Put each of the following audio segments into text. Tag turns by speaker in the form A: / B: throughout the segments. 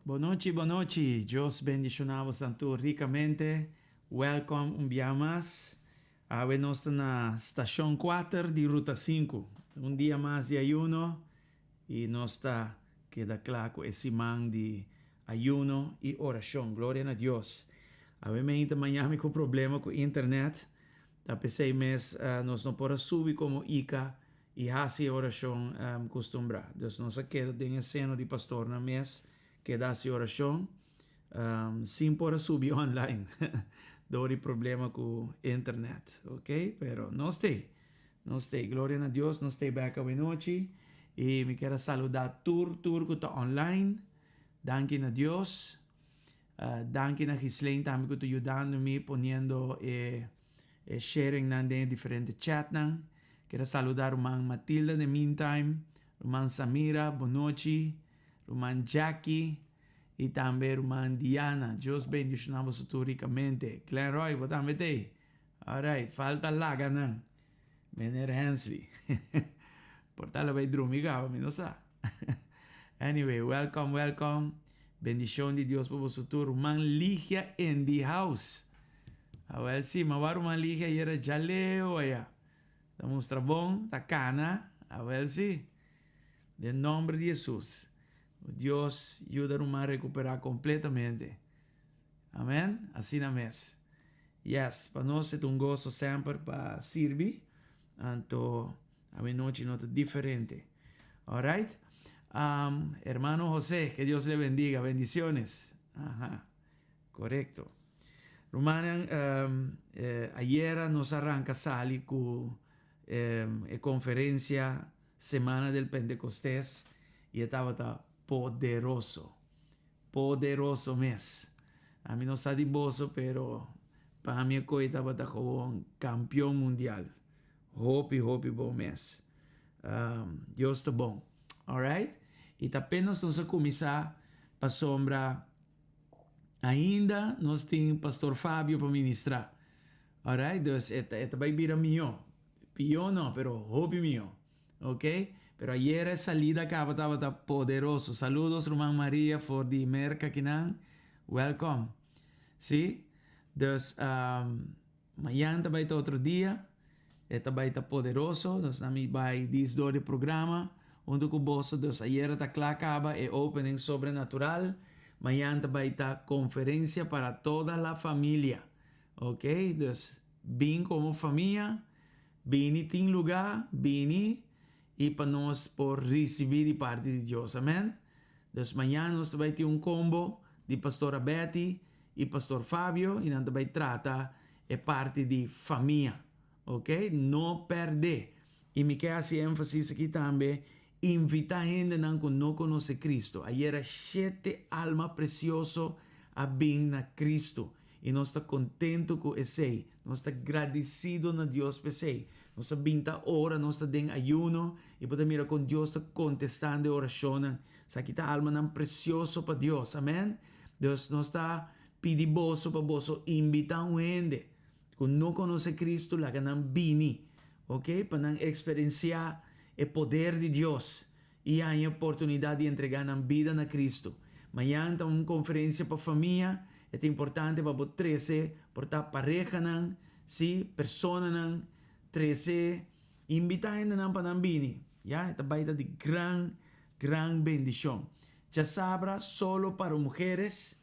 A: Bon nochi, bon nochi. Dios bendiciona boso tur ricamente. Welcome un bia mas. Awe nos ta na Stacion 4 di Ruta 5. Un dia mas di ayuno y nos ta keda cla cu e siman di ayuno y oracion. Gloria na Dios. Awe meinta maña mi cu problema cu internet. Ta pesey mes nos no por a subi como Ica y haci e oracion custumbra. Dus nos a keda den e seno di pastornan mes keda haci oracion sin por a subi online door di problema cu internet. Ok, pero nos t'ey, nos t'ey. Gloria na Dios, nos t'ey bek awenochi y mi kier a saluda tur tur cu ta online. Danki na Dios. Danki na Ghislaine tambe cu ta yudando mi poniendo e e sharingnan den e diferente chatnan. Kier a saluda ruman Matilda den meantime, ruman Samira, bonochi, ruman Jackie y tambe ruman Diana. Dios bendiciona boso tur ricamente. Glenroy, bo tambe t'ey? Alright, falta laga nan. Meneer Hensley. Por ta lo bay drumi caba, mi no sa. Anyway, welcome, welcome. Bendicion di Dios pa boso tur. Ruman Ligia in the house. Awel si, ma wa ruman Ligia ayera djaleo aya. Ta mustra bon, ta cana. Awel si. Den nomber di Jesus. Dios yuda ruman recupera completamente. Amen. Asina mes. Yes, pa nos e ta un goso semper pa sirbi. Anto awenochi no ta diferente. Alright. Um, hermano José, que Dios le bendiga. Bendiciones. Aha. Correcto. Rumannan, um, eh, ayera nos arranca sali cu um, e conferencia Semana del Pentecostés y e tabata poderoso. Poderoso mes. Ami no sa di boso, pero Pa mi e koe tabata gewoon kampion mundial. Hopi hopi bon mes. Dios ta bon. Alright? I ta apenas nos a kuminsá pasobra ainda nos tin Pastor Fabio pa ministrá. Alright? Dus e ta e ta bai bira mihó. Pió no, pero hopi mihó. Ok? Pero ayera e salida kaba tabata poderoso. Saludos ruman Maria for di Merka kinan. Welcome. Si? Dus mañan ta bai ta otro dia. E ta bai ta poderoso. Nos na mi bai dis door di programa hunto ku boso. Dus ayera ta kla kaba e opening sobrenatural. Mañan ta bai ta conferencia para toda la familia. Ok? Dus bin komo famia. Bini tin lugá, bini i pa nos por risibí di parti di Dios. Amèn. Dus mañana nos ta bai tin un kombo di Pastora Betty i Pastor Fabio i nan ta bai trata e parti di famia. Ok, no pèrdè. I mi ke hasi énfasis aki tambe, invitá hendenan ku no konosé Kristu. Ayera shete alma presioso a bin na Kristu. I nos ta kontentu ku esei. Nos ta gradisido na Dios p'esei. Nos a bin ta ora, nos ta den ayuno i bo ta mira kon Dios ta kontestando e orashonnan. Esaki ta almanan presioso pa Dios. Amen. Dus nos ta pidi boso pa boso invitá un hende ku no konosé Kristu laga nan bini, oke, pa nan eksperensiá e poder di Dios i haña oportunidat di entregá nan bida na Kristu. Mañan ta un konferensia pa famia, e ta importante pa bo trese por ta parehanan, sí, personanan, trese, invitá hendenan pa nan bini, ya, e ta bai ta di gran, gran bendishon. Djasabra solo para mujeres,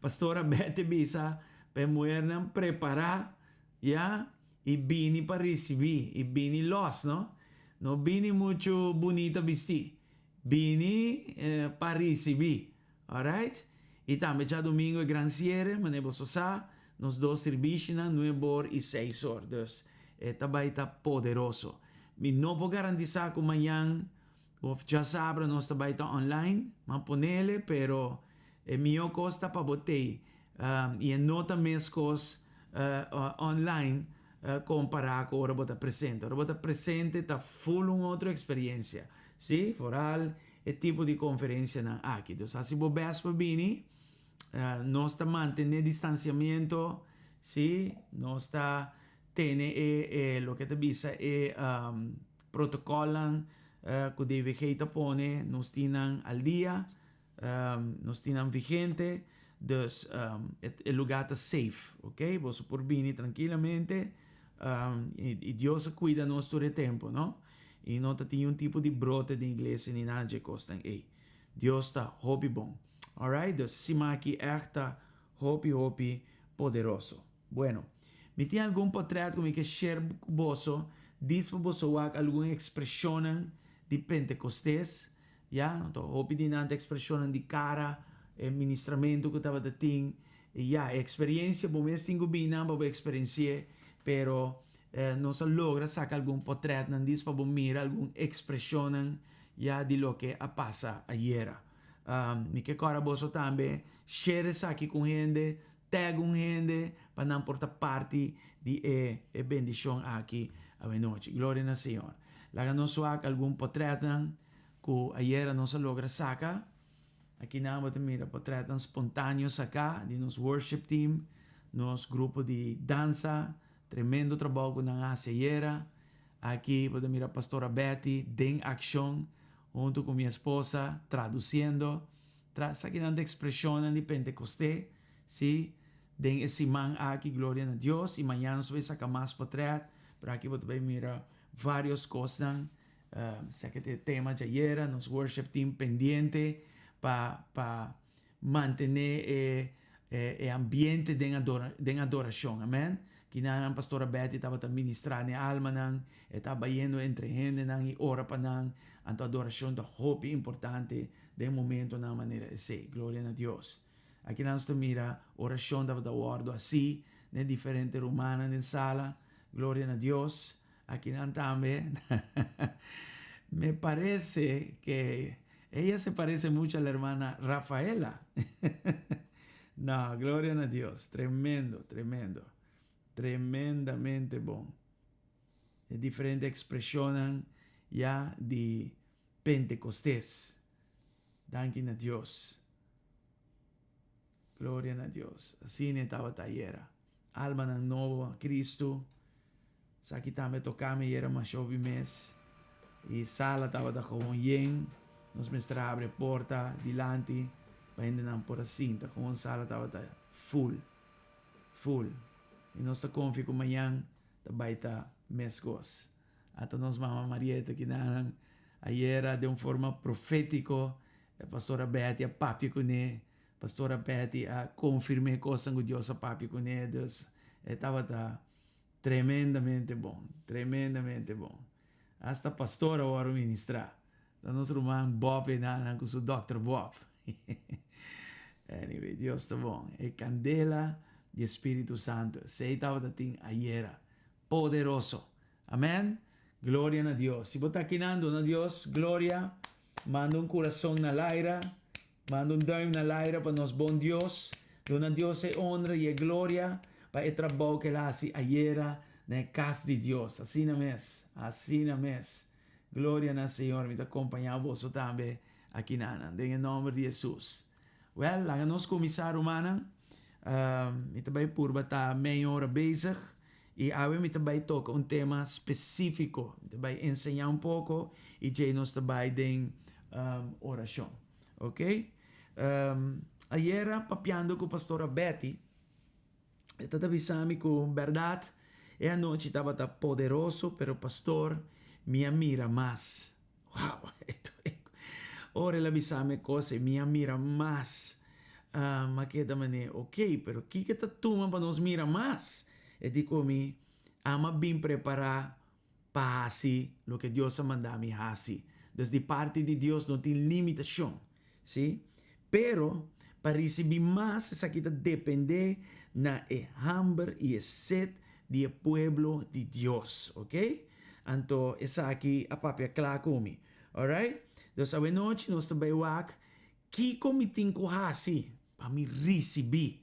A: Pastora Betty bisa pa e muhernan prepará, ya, I bini pa risibí, i bini lòs, no? No bini muchu bunita bistí. Bini pa risibí. Alright? I tambe djadumingu e gran siere, manera boso sa, nos dos sirbishinan, nuebe or i seis or. Dus, e ta bai ta poderoso. Mi no por garantisá ku mañan òf djasabra nos ta bai ta online, m'a ponele, pero e mihó kos ta pa bo tei. I e no ta meskos online kompará ku ora bo ta presente. Ora bo ta presente ta ful un otro eksperiencia, si, foral e tipo di konferensianan aki. Dus hasi bo bèst pa bini. Nos ta mantené distansiamiento, si, nos ta tene e e loke ta bisa e protokòlnan ku DVG ta pone, nos tin nan al dia. Nos tin nan vigente, dus e lugar ta safe, ok? Boso por bini trankilamente i Dios a kuida nos tur e tempu, no? I no ta tin un tipo di brote den iglesia ni nada dje kosnan ei. Dios ta hopi bon. Alright, dus siman aki ègt ta hopi hopi poderoso. Bueno, mi tin algun potret ku mi ke share ku boso, dis pa boso wak algun ekspreshonnan di Pentekostes. Ya, anto hopi di nan ta ekspreshonnan di kara, e ministramentu ku tabata tin. Ya, e eksperensia bo mes tin ku bini nan pa bo eksperensi'é, pero nos a logra saka algun potrètnan dis pa bo mira algun ekspreshonnan ya di loke a pasa ayera. Mi ke kòrda boso tambe share esaki ku un hende, tag un hende pa nan por ta parti di e e bendishon aki awenochi. Gloria na Señor. Laga nos wak algun potrètnan ku ayera nos a logra saka. Aki nan bo ta mira potrètnan spontaneo saká di nos worship team, nos grupo di dansa, tremendo trabou ku nan a hasi ayera. Aki bo ta mira Pastora Betty den akshon huntu ku mi esposa tradusiendo. Tra esakinan ta ekspreshonnan di Pentekosté, sí, den e siman aki, gloria na Dios, i mañana nos ta bai saka mas potrèt, pero aki bo ta bai mira vários kosnan. Esaki ta e tema djayera, nos worship team pendiente pa pa mantené e e ambiente den adora den adorashon, amen. Kinanan Pastora Betty tabata ministrá n'e almanan, e ta bayendo entre hendenan i ora pa nan, anto adorashon ta hopi importante den momentonan manera esei. Gloria na Dios. Akinan nos ta mira orashon tabata wòrdu hasí n'e diferente rumannan den sala. Gloria na Dios. Akinan tambe me parece que ella se parece mucho a la hermana Rafaela. No, gloria na Dios. Tremendo, tremendo. Tremendamente bon. E diferente ekspreshonnan ya di Pentekostes. Danki na Dios. Gloria na Dios. Asina e tabata ayera. Almanan nobo a Cristo. Esaki tambe toca mi ayera masha hopi mes. E sala tabata gewoon yen. Nos mester a habri e porta dilanti pa hendenan por a sinta. Gewoon sala tabata full. Full. Y nos ta confia cu mañan ta bay ta mescos. Ata nos mama Marieta kinanan ayera den un forma profetico e pastora Betty a papia cune. Pastora Betty a confirma e cosnan cu Dios a papia cune. Dus e tabata tremendamente bon, tremendamente bon. Hasta pastor a wòrdu ministrá. Ta nos ruman Bob enanan cu su Dòkter Bob. Anyway, Dios ta bon. E candela di e Spiritu Santo, esey tabata tin ayera. Poderoso. Amen. Gloria na Dios. Si bo ta akinan, duna Dios gloria. Manda un curason na laira. Manda un duim na laira pa nos bon Dios. Duna Dios e honra y e gloria pa e trabou cu el a haci ayera na e cas di Dios. Asina mes. Asina mes. Gloria na Señor. Mi ta compaña boso tambe akinanan. Den e nomber di Jesus. Wel, laga nos cuminsa, rumannan. Mi ta bay purba ta mei ora bezig. Y awe mi ta bay toca un tema specifico. Mi ta bay enseña un poco y djey nos ta bay den oracion. Ok? Ayera papiando cu Pastora Betty, e ta ta bisa mi cu berdad e anochi tabata poderoso, pero pastor mi a mira mas. Wow! Ora el a bisa mi e cos ey, mi a mira mas. Mi a keda manera, ok, pero kiko ta tuma pa nos mira mas? E di cu mi, Ama bin prepara pa hasi loke Dios a manda mi hasi. Dus di parti di Dios no tin limitacion, si? Pero pa ricibi mas esaki ta depende na e hamber y e sed di e pueblo di Dios, ok? Anto esaki a papia cla cu mi, alright? Dus awenochi nos ta bay wak kico mi tin cu hasi pa mi ricibi.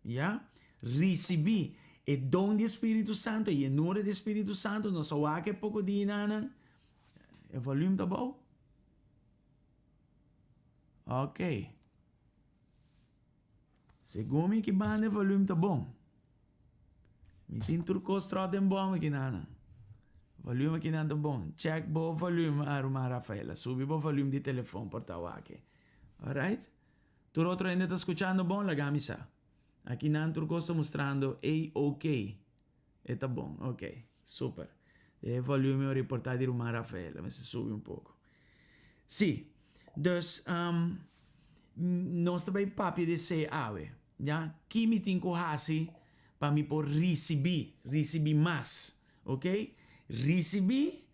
A: Ya, risibí e don di e Spiritu Santu, e yenura di e Spiritu Santu, nos a wak e poko dianan. E volume ta bou? Ok. Segun mi ki banda e volume ta bon. Mi tin tur kos tròt den bòm akinan. Volume akinan ta bon. Check bo volume, ruman Rafaela. Subi bo volume di telefon por ta wak. Alright? Tur otro hende ta skuchando bon? Laga mi sa. Aki nan tur kos ta mustrando A-OK. E ta bon. Ok. Super. E volume a reporta di ruman Rafael. A mester subi un poko. Si. Dus, um, nos ta bai papia di esei awe. Ya? Ki mi tin ku hasi pa mi por risibí, risibí mas. Ok? Risibí,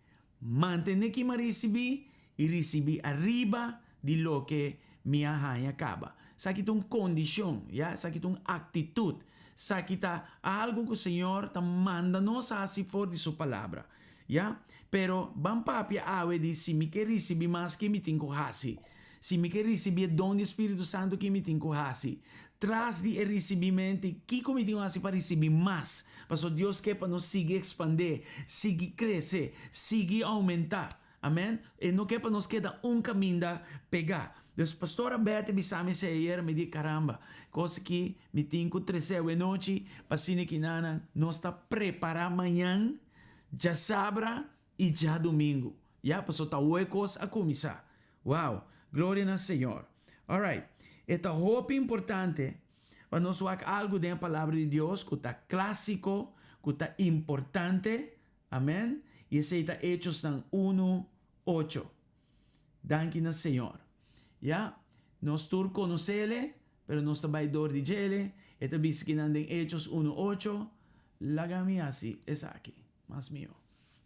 A: Mantene ki m'a ricibi y ricibi ariba di loke mi a haña caba. Esaki ta un condicion, ya, esaki ta un actitud, esaki ta algo cu Señor ta manda nos haci for di Su Palabra, ya. Pero ban papia awe di si mi ke ricibi mas ki mi tin cu haci, si mi ke ricibi e don di Spiritu Santo ki mi tin cu haci, tras di e ricibimenti kico mi tin cu haci pa ricibi mas. Pasobra Dios ke pa nos sigui ekspandé, sigui krese, sigui oumentá. Amèn. E no ke pa nos keda un kaminda pegá. Dus pastora Betty bisa mi esei ayer, mi di, Karamba, kos aki mi tin ku trese awenochi pa asina kinanan nos ta prepará mañan, djasabra i djadumingu. Ya, pasobra ta awe kos a kuminsá. Wow! Gloria na Señor. Alright. E ta hopi importante Pa nos wak algu den e Palabra di Dios ku ta klásiko, ku ta importante, amèn, i esei ta Hechosnan unu, ocho. Danki na Señor. Ya, nos tur konos'Ele, pero nos ta bai dor di djele. E ta bisa kinan den Hechos unu, ocho, Laga mi hasi esaki, mas mihó.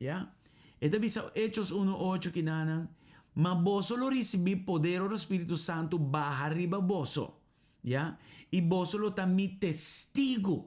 A: Ya. E ta bisa Hechos unu, ocho kinanan, Ma boso lo risibí poder ora Spiritu Santu baha riba boso. Ya, i boso lo ta mi testigu,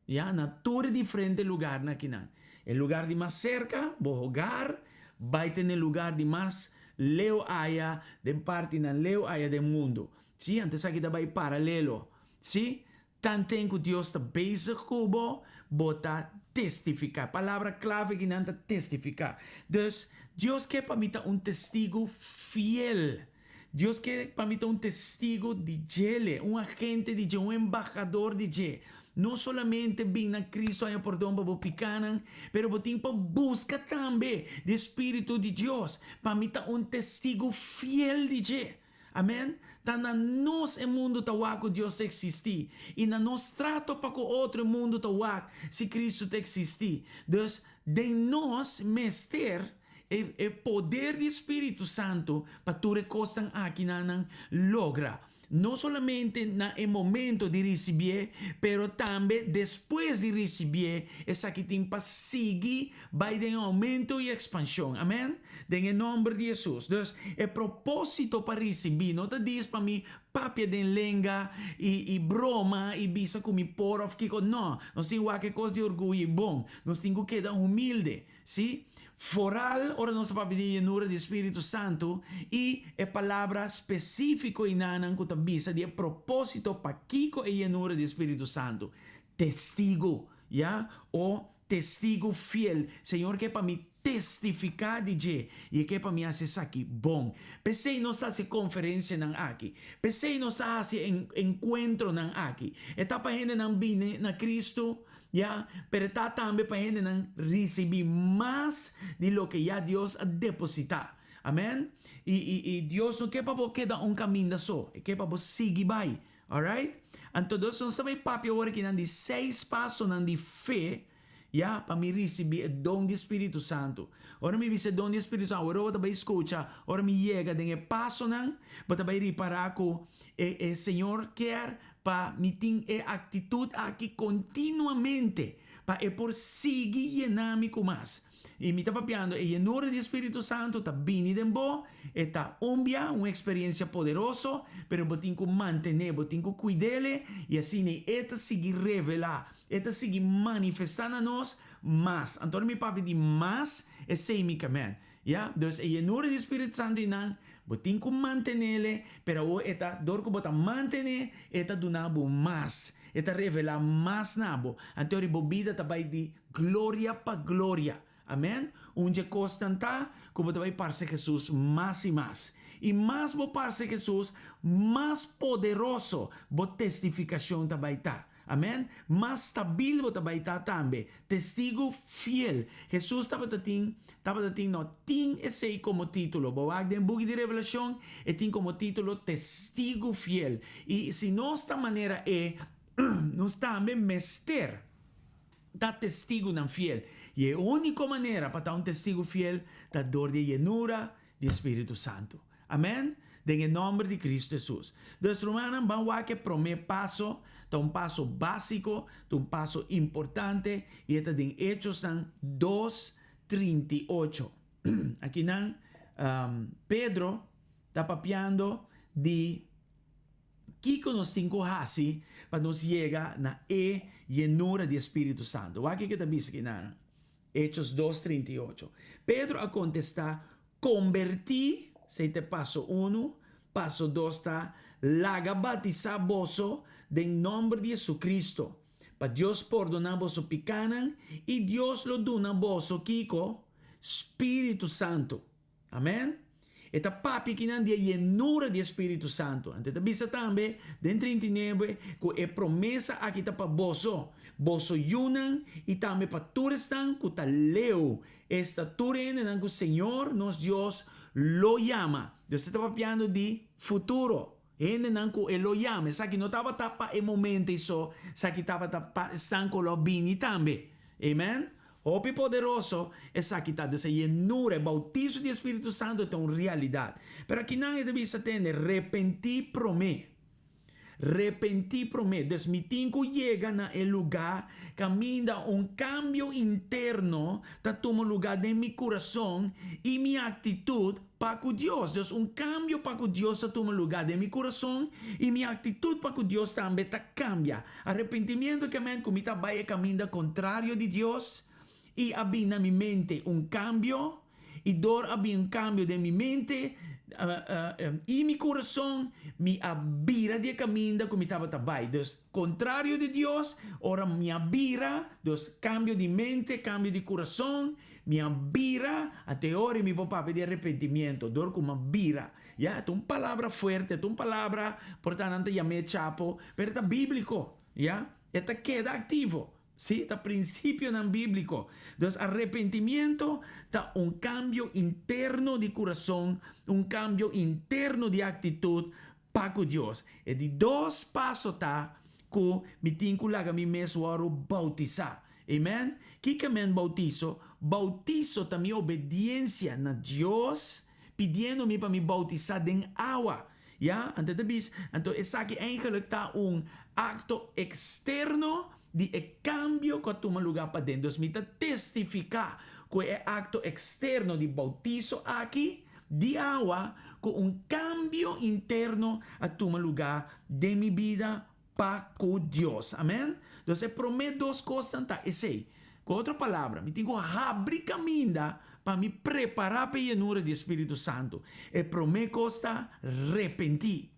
A: ya, na tur e diferente lugarnan akinan. E lugar di mas serka, bo hogar, bai te na e lugar di mas leu aya den partinan leu aya den mundu. Sí, anto esaki ta bai paralelo. Sí, tanten ku Dios ta bezig ku bo, bo ta testifiká. Palabra klave akinan ta testifiká. Dus, Dios ke pa mi ta un testigu fiel. Dios ke pa mi ta un testigu di djele, un agente di dje, un embahador di dje. No solamente bin na Cristo haña pordon pa bo pikánan, pero bo tin pa buska tambe di e Spiritu di Dios pa mi ta un testigu fiel di dje. Amen. Ta na nos e mundu ta wak ku Dios ta eksistí, i na nos trato pa ku otro e mundu ta wak si Cristo ta eksistí. Dus, den nos mester e e poder di Spiritu Santu pa tur e kosnan akinan nan logra. No solamente na e momento di risibié, pero tambe despues di risibié, esaki tin pa sigui bai den aumento i ekspanshon. Amen? Den e nòmber di Hesus. Dus, e propósito pa risibí no ta dis pa mi papia den lenga i i broma i bisa ku mi por òf kiko. No. Nos tin wak e kos di orguyo i bon. Nos tin ku keda humilde. Sí, foral ora nos ta papia di yenura di Spiritu Santu i e palabra spesífiko einanan ku ta bisa di e propósito pakiko e yenura di Spiritu Santu, testigu, ya, o testigu fiel. Señor ke pa mi testifiká di dje i e ke pa mi hasi esaki bon. P'esei nos ta hasi konferensianan aki. P'esei nos ta hasi e enkuentronan aki. E ta pa hendenan bini na Kristu. Ya, pero e ta tambe pa hendenan risibí mas di loke ya Dios a depositá. Amèn. I, i, i Dios no ke pa bo keda un kaminda so, e ke pa bo sigui bai. Alright? Anto dus nos ta bai papia awor akinan di seis pasonan di fe, ya, pa mi risibí e don di Spiritu Santu. Ora mi bisa e don di Spiritu Santu, awor bo ta bai skucha, ora mi yega den e pasonan, bo ta bai ripará ku e, e Señor kier Pa mi tin e actitud aki continuamente, pa e por sigui yena mi cu mas. Y mi ta papiando, e yenura di e Spiritu Santo ta bini den bo, e ta un bia, un experiencia poderoso, pero bo tin cu mantene, bo tin cu cuidele, y asina e ta sigui revela, e ta sigui manifesta na nos mas. Anto ora mi papia di mas, esey mi ke men. Ya, dus e yenura di Spiritu Santu i nan, bo tin ku mantenele, pero awor e ta, dor ku bo ta mantené, e ta duna bo mas, e ta revelá mas na bo. Anto ri bo bida ta bai di gloria pa gloria. Amèn. Un dje kosnan ta ku bo ta bai parse Hesus mas i mas. I mas bo parse Hesus, mas poderoso bo testifikashon ta bai ta. Amen. Mas stabil bo ta bai ta tambe. Testigu fiel. Hesus tabata tin, tabata tin, no, tin esei komo título. Bo wak den buki di Revelashon, e tin komo título Testigu fiel. I si nos ta manera e, nos tambe mester ta testigunan fiel. I e úniko manera pa ta un testigu fiel ta dor di e yenura di Spiritu Santu. Amen? Den e nomber di Cristo Jesus. Dus rumannan, ban wak e prome paso, ta un paso basico, ta un paso importante, y e ta den Hechosnan dos, 38. Akinan Pedro ta papiando di kiko nos tin ku hasi pa nos yega na e yenura di e Spiritu Santu. Wak kiko e ta bisa akinan. Hechos dos, 38. Pedro a kontestá, Kombertí, esei ta e paso unu, paso dos ta, laga batisá boso den nòmber di Jesucristo, pa Dios pordoná boso pikánan i Dios lo duna boso kiko? Spiritu Santu. Amen. E ta papia kinan di e yenura di e Spiritu Santu. Anto e ta bisa tambe den 39 ku e promesa aki ta pa boso, boso yunan i tambe pa tur esnan ku ta leu, esta tur e hendenan ku Señor nos Dios lo yama. Dios ta papiando di futuro. Hendenan ku e lo yama. Esaki no tabata pa e momento ei so, esaki tabata pa esnan ku lo bini tambe. Amen. Hopi poderoso esaki ta. Dus e yenura, e bautiso di e Spiritu Santu ta un realidat. Pero akinan e ta bisa tende, repentí promé. Repentí promé. Dus mi tin ku yega na e lugá kaminda un kambio interno ta tuma lugá den mi kurason i mi aktitut pa ku Dios. Dus un kambio pa ku Dios ta tuma lugá den mi kurason i mi aktitut pa ku Dios tambe ta kambia. Arepentimiento ke men ku mi ta bai e kaminda kontrario di Dios i a bin na mi mente un kambio i dor a bin un kambio den mi mente. I mi kurason, mi a bira di e kaminda ku mi tabata bai. Dus, kontrario di Dios, ora mi a bira, dus kambio di mente, kambio di kurason, mi a bira, anto e ora mi por papia di arepentimiento, dor ku mi a bira. Ya, ta un palabra fuerte, ta un palabra, por ta nan ta yam'é chapo, pero e ta bíbliko, ya, e ta keda aktivo. Sí, ta prinsipionan bíbliko. Dus arepentimiento ta un kambio interno di kurason, un kambio interno di aktitut pa ku Dios. E di dos paso ta ku mi tin ku laga mi mes wòrdu boutisá. Amen. Kiko men boutiso? Boutiso ta mi obediensia na Dios pidiendo mi pa mi boutisá den awa. Ya, anto e ta bisa, anto esaki eigenlijk ta un akto eksterno di e kambio ku a tuma lugá paden. Dus mi ta testifiká ku e akto eksterno di boutiso aki di awa ku un kambio interno a tuma lugá den mi bida pa ku Dios. Amen. Dus e promé dos kosnan ta esei. Ku otro palabra, mi tin ku habri kaminda pa mi prepará pa e yenura di e Spiritu Santu. E promé kos ta repentí.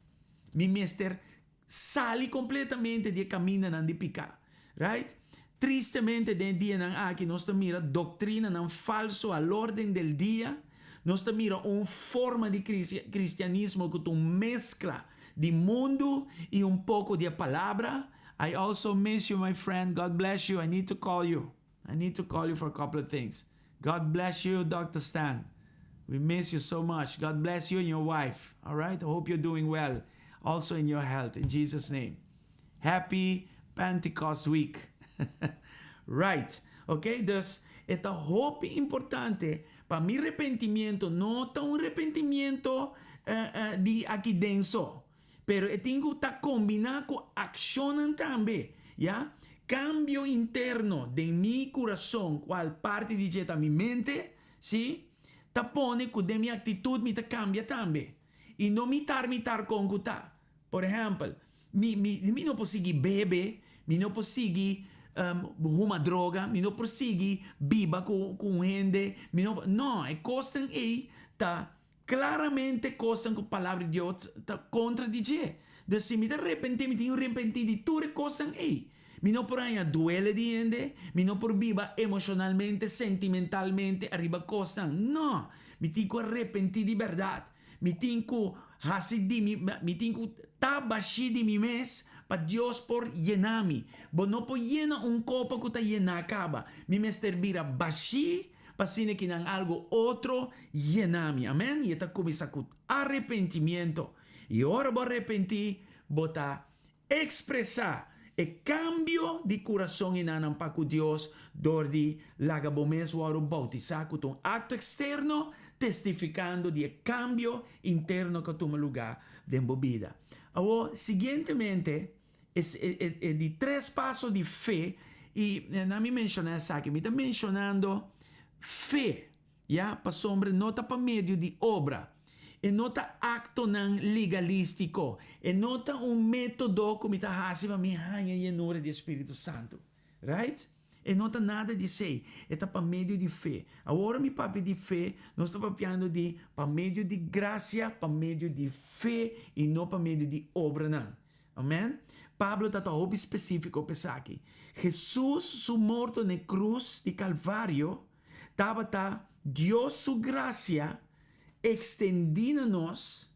A: Mi mester sali kompletamente di e kamindanan di piká. Right? Tristemente den e dianan aki nos ta mira doktrinanan falso al orden del dia. Nos ta mira un forma di kristianismo ku ta un meskla di mundu i un poko di e palabra. I also miss you my friend, God bless you, I need to call you, I need to call you for a couple of things. God bless you Doctor Stan, we miss you so much, God bless you and your wife, alright, I hope you're doing well, also in your health, in Jesus name. Happy Pentecost week. Right, ok, dus e ta hopi importante pa mi repentimiento no ta un repentimiento di aki den so, pero e tin ku ta kombiná ku akshonnan tambe, ya. Kambio interno den mi kurason, kual parti di dje ta mi mente, si, ta pone ku den mi aktitut mi ta kambia tambe. I no mitar mitar kon ku ta. Por ehèmpel, mi mi mi no por sigui bebe, mi no por sigui huma droga, mi no por sigui biba ku ku un hende, mi no por, no, e kosnan ei ta klaramente kosnan ku Palabra di Dios ta kontra di dje. Dus si mi ta repentí, mi tin ku repentí di tur e kosnan ei. Mi no por haña duele di hende, mi no por biba emoshonalmente, sentimentalmente ariba kosnan. No! Mi tin ku arepentí di bèrdat. Mi tin ku hasi di mi, mi tin ku ta bashí di mi mes pa Dios por yena mi. Bo no por yena un kopa ku ta yená kaba. Mi mester bira bashí pa asina ki nan algu otro yena mi. Amèn. I e ta kuminsá ku arepentimiento. I ora bo arepentí, bo ta Ekspresá e kambio di kurason i nannan pa ku Dios dor di laga bo mes wòrdu boutisá ku ta un akto eksterno testifikando di e kambio interno ku a tuma lugá den bo bida. Awor, siguientemente, e di tres paso di fe, i na mi menshoná esaki, mi ta menshonando fe. Ya, pasobra no ta pa medio di obra. E no ta aktonan legalístiko. E no ta un método ku mi ta hasi pa mi haña yenura di e Spiritu Santu. Right? E no ta nada di esei. E ta pa medio di fe. Awor ora mi papia di fe, nos ta papiando di pa medio di grasia, pa medio di fe i no pa medio di obranan. Amen. Pablo ta ta hopi spesífiko pa esaki. Hesus su morto na e krus di Kalvario Tabata Dios su gracia extendí na nos,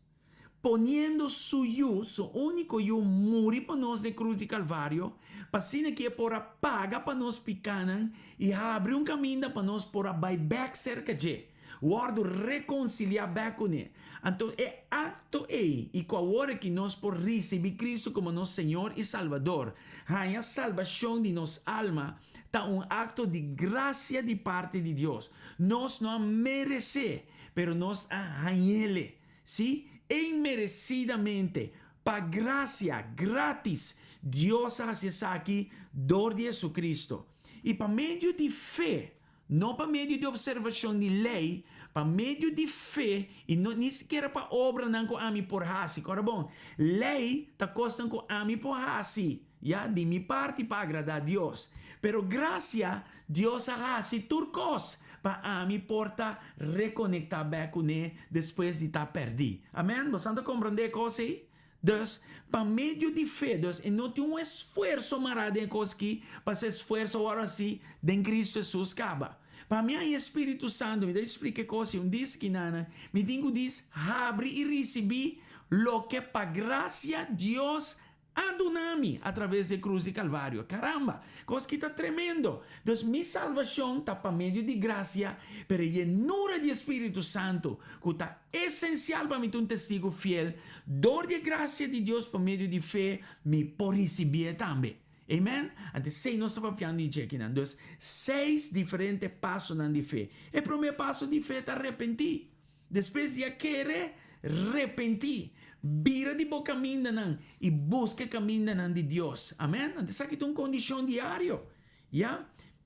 A: poniendo su Yu, su único Yu, muri pa nos na e cruz di Calvario, pa asina ki e por a paga pa nos picanan i habri un caminda pa nos por a bai bek cerca dje, wordo reconcilia bek cune. Anto e acto ei, i cu awor aki nos por ricibi Cristo como nos Señor i Salvador, haña salbacion di nos alma, Ta un akto di grasia di parti di Dios. Nos no a meresé, pero nos a hañ'ele. Sí, inmeresidamente, pa grasia, grátis, Dios a hasi esaki dor di Jesucristo. I pa medio di fe, no pa medio di opservashon di lei, pa medio di fe, i no ni sikiera pa obranan ku ami por hasi. Kòrda bon, lei ta kosnan ku ami por hasi. Ya, di mi parti pa agradá Dios. Pero grasia, Dios a hasi tur kos. pa ami por ta rekonektá bèk kuné despues di ta pèrdí. Amèn? Bosan ta komprondé e kos ei? Dus, pa medio di fe, dus e no tin un esfuerso mará den e kos aki, pasobra esfuerso wòrdu hasí den Kristu Hesus kaba. Pa mi haña e Spiritu Santu, mi ta splika e kos ei un dis kinana, mi tin ku dis habri i risibí loke pa grasia Dios a duna mi a traves di e krus di Kalvario. Karamba! Kos ki ta tremendo! Dus mi salvashon ta pa medio di grasia, pero e yenura di e Spiritu Santu, ku ta esensial pa mi ta un testigu fiel, dor di e grasia di Dios pa medio di fe, mi por risibié tambe. Amen? Anto esei nos ta papiando di dje akinan. Dus, seis diferente pasonan di fe. E promé paso di fe ta arepentí. Despues di a kere, repentí, bira di bo kamindanan i buska e kamindanan di Dios. Amèn. Anto esaki ta un kondishon diario. Ya.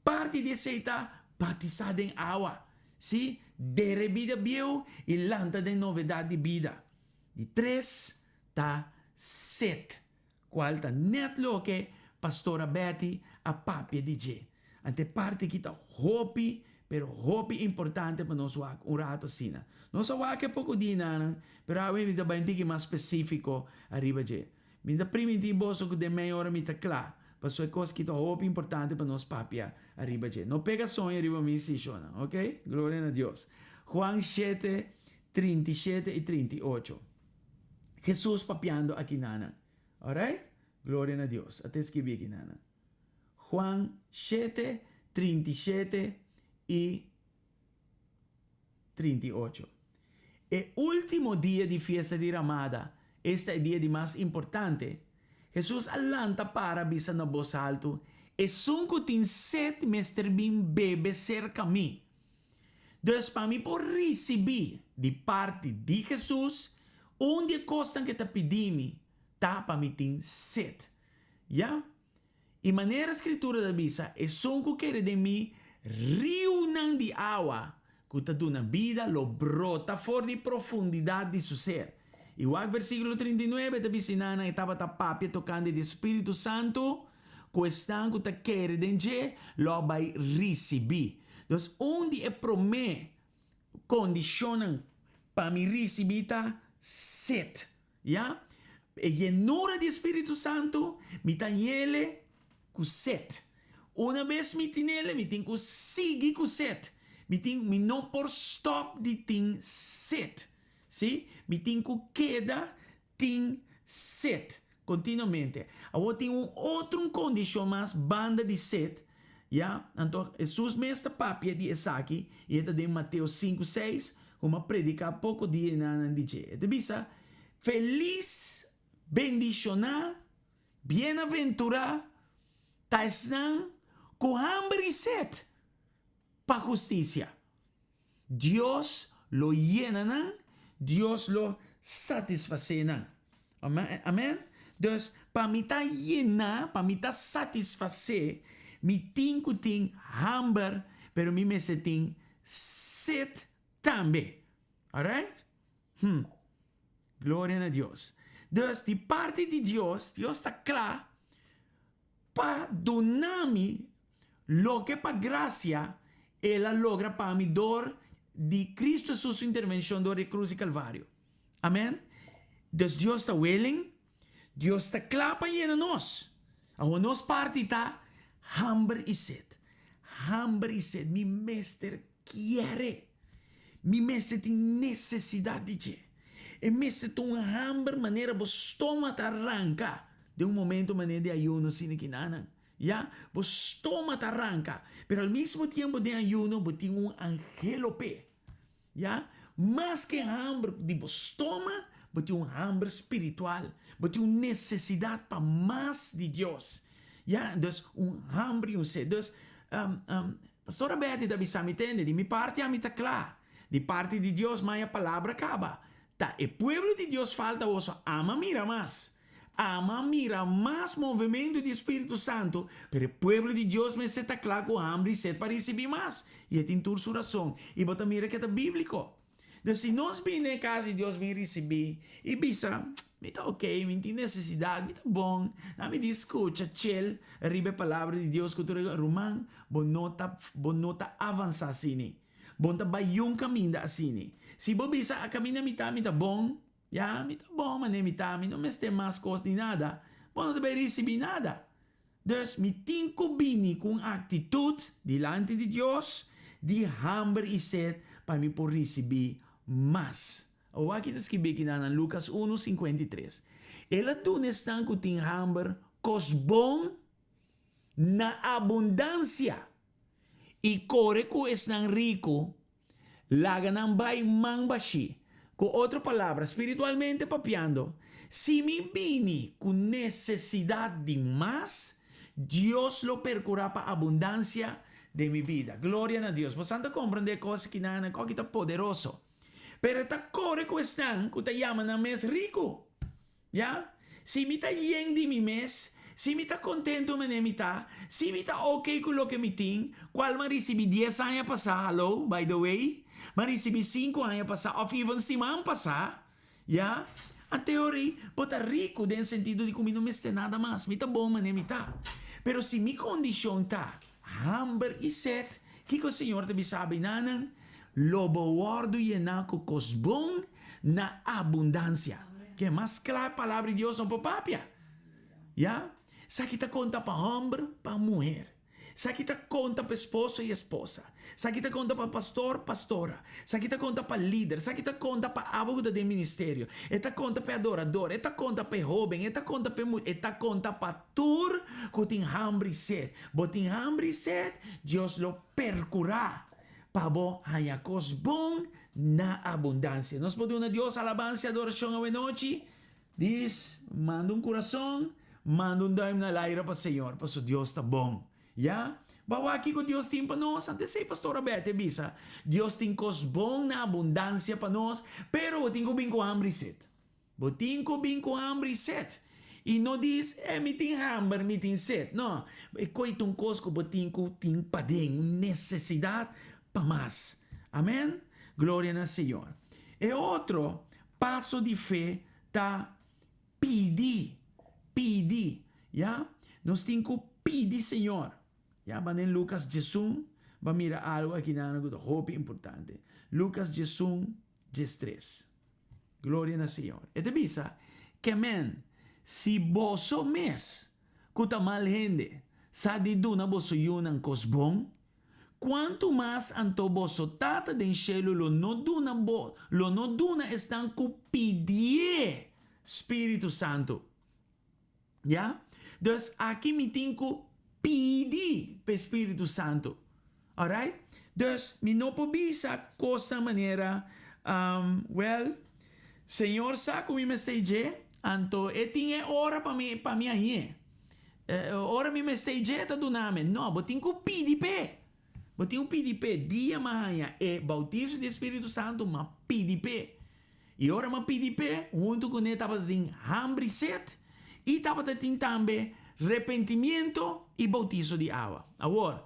A: Parti di esei ta batisá den awa. Sí, dera e bida bieu i lanta den novedat di bida. Di tres ta set. Cual ta net loke Pastora Betty a papia di dje. Ante parti aki ta hopi, pero hopi importante pa nos wak un rato asina. Nos a wak e poco dianan, pero awe mi ta bai un tiki mas specifico ariba dje. Mi ta priminti boso cu den mei ora mi ta cla, pasobra e cos aki ta hopi importante pa nos papia ariba dje. No pega soño riba mi si, shona, ok? Gloria na Dios. Juan shete, 37 y 38. Hesus papiando aki nanan. Alright? Gloria na Dios. A ta skibi aki nanan. Juan shete, 37 i 38. E ultimo dia di fiesta di Ramada, esta e dia di mas importante, Hesus a lanta para bisa na bos haltu, Esun ku tin set mester bin bebe serka mi. Dus pa mi por risibí di parti di Hesus, un di e kosnan ku e ta pidi mi ta pa mi tin set. Ya. I manera Skritura ta bisa, Esun ku kere den mi, riunan di awa ku ta duna bida lo brota for di profundidat di su ser. I wak versíkulo 39 ta bisa nan e tabata papia tokante di e Spiritu Santu, Ku esnan ku ta kere den dje lo a bai risibí. Dus un di e promé kondishonnan pa mi risibí ta set. Ya? E yenura di e Spiritu Santu, mi ta yele ku set. Una bes mi tinele, mi tin ku sigui ku set. Mi tin, mi no por stòp di tin set. Sí? Mi tin ku keda Tin set continuamente. Awor tin un otro un condicion mas banda di set, ya, anto Hesus mes ta papia di esaki y e ta den Mateo sinku seis, como a predica poco dianan di dje. E ta bisa, Feliz, bendiciona, bienaventura ta esnan cu hamber y set pa husticia. Dios lo yena nan, Dios lo satisfasé nan. Amen? Dus, pa mi ta yená, pa mi ta satisfasé, mi tin ku tin hamber, pero mi mester tin set tambe. Alright? Hm. Gloria na Dios. Dus, di parti di Dios, Dios ta kla pa duna mi Loke pa gracia El a logra pa mi dor di Cristo Jesus su intervencion dor di e cruz di Calvario. Amen. Dus Dios ta willing, Dios ta cla pa yena nos. Awor nos parti ta hamber y sed. Hamber y sed. Mi mester kiere. Mi mester tin necesidad di dje. E mester ta un hamber manera bo stoma ta ranca den un momento manera di ayuno asina kinanan. Ya, bo stoma ta ranka, pero al mismo tiempo den ayuno bo tin un anhelo p'e. Ya, mas ke hamber di bo stoma, bo tin un hamber spiritual, bo tin un nesesidat pa mas di Dios. Ya, dus un hamber i un sed. Dus, Pastora Betty ta bisa mi tende, di mi parti ami ta kla, di parti di Dios maya palabra kaba. Ta e pueblo di Dios falta boso ama mira mas. Ama mira mas movementu di Spiritu Santu, pero e pueblo di Dios mester ta kla ku hamber i set pa risibí mas. I e tin tur su rason. I bo ta mira ke ta bíbliko. Dus si nos bini den e kas di Dios bin risibí i bisa, Mi ta okey, mi tin nesesidat, mi ta bon, na mi di skucha chel riba e palabra di Dios ku tur e ruman, bo no ta bo no ta avansá asini. Bo no ta bai yun kaminda asini. Si bo bisa a kaminda mi ta, mi ta bon, ya, mi ta bon manera mi ta, mi no mester mas kos ni nada, bo no ta bai risibí nada. Dus mi tin ku bini ku un aktitut dilanti di Dios di hamber i set pa mi por risibí mas. Awor aki ta skibí kinan na Lukas unu, 53. El a duna esnan ku tin hamber kos bon na abundansia i kore ku esnan riku Laga nan bai man bashí. Ku otro palabra, spiritualmente papiando, si mi bini ku nesesidat di mas, Dios lo perkurá pa abundansia den mi bida. Gloria na Dios! Bosan ta komprendé e kos aki nan? Kòki ta poderoso. Pero e ta kore ku esnan ku ta yama nan mes riku. Ya? Si mi ta yen di mi mes, si mi ta contento mene mi ta, si mi ta ok cu loke mi tin, cual m'a ricibi dies aña pasa, hallo, by the way, m'a ricibi cinco aña pasa of even siman pasa, ya? Anteori, bo ta rico den sentido di cu mi no mester nada mas, mi ta bon mane mi ta. Pero si mi condicion ta hamber y sed, kico Señor ta bisa abenanan? Lo bo wordo yena cu cos bon na abundansia. Ke mas kla palabra di Dios no por papia. Ya? Esaki ta konta pa hòmber, pa muher. Esaki ta konta pa esposo i esposa. Esaki ta konta pa pastor, pastora. Esaki ta konta pa lider. Esaki ta konta pa abo ku ta den ministerio. E ta konta pa e adorador. E ta konta pa e hóben. E ta konta pa e mucha. E ta konta pa tur ku tin hamber i set. Bo tin hamber i set, Dios lo perkurá Pa bo haña kos bon na abundansia. Nos por duna Dios alabansa i adorashon awenochi. Dis, manda un kurason, manda un duim na laira pa Señor, pasobra Dios ta bon. Ya? Bo a wak kiko Dios tin pa nos? Antes ei Pastora Betty a bisa, Dios tin kos bon na abundansia pa nos, pero bo tin ku bin ku hamber i set. Bo tin ku bin ku hamber i set. I no dis, E, mi tin hamber, mi tin set. No, e koi ta un kos ku bo tin ku tin paden, un nesesidat pa mas. Amen? Gloria na Señor. E otro paso di fe ta pidi, pidi. Ya? Nos tin ku pidi Señor. Ya, ban den Lukas 11, ban mira algu akinan ku ta hopi importante. Lukas 11, 13. Gloria na Señor. E ta bisa, Ke men, si boso mes, ku ta mal hende, sa di duna boso yunan kos bon, kuantu mas anto boso Tata den shelu lo no duna bo, lo no duna esnan ku pidié Spiritu Santu? Ya? Dus aki mi tin ku pidi pa e Spiritu Santu. Alright? Dus mi no por bisa kosnan manera, um, well, Señor sa ku mi mester dje, anto e tin e ora pa mi, pa mi hañ'é. Ora mi mester dje, e ta duna mi. No, bo tin ku pidi p'e. Bo tin ku pidi p'e. Dia mi a haña e bautiso di e Spiritu Santu, mi a pidi p'e. I ora m'a pidi p'e, huntu ku ne tabata tin hamber i set, i tabata tin tambe repentimiento i bautiso di awa. Awor,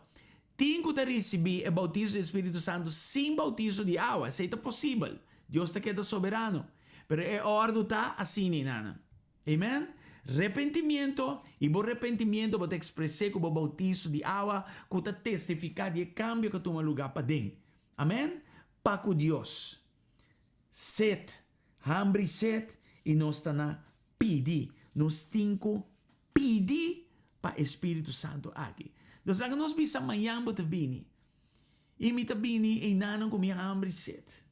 A: tin ku ta risibí e bautiso di e Spiritu Santu sin bautiso di awa, esei ta posibel. Dios ta keda soberano. Pero e òrdu ta asina, nana. Amen? Repentimiento, i bo repentimiento bo ta ekspres'é ku bo bautiso di awa ku ta testifiká di e kambio ku a tuma lugá paden. Amen? Pa ku Dios. Set, hambri set i nos ta na pidi. Nos tin ku pidi pa e Spiritu Santu aki. Nos laga nos bisa mañan bo ta bini. I mi ta bini einanan ku mi hambri set.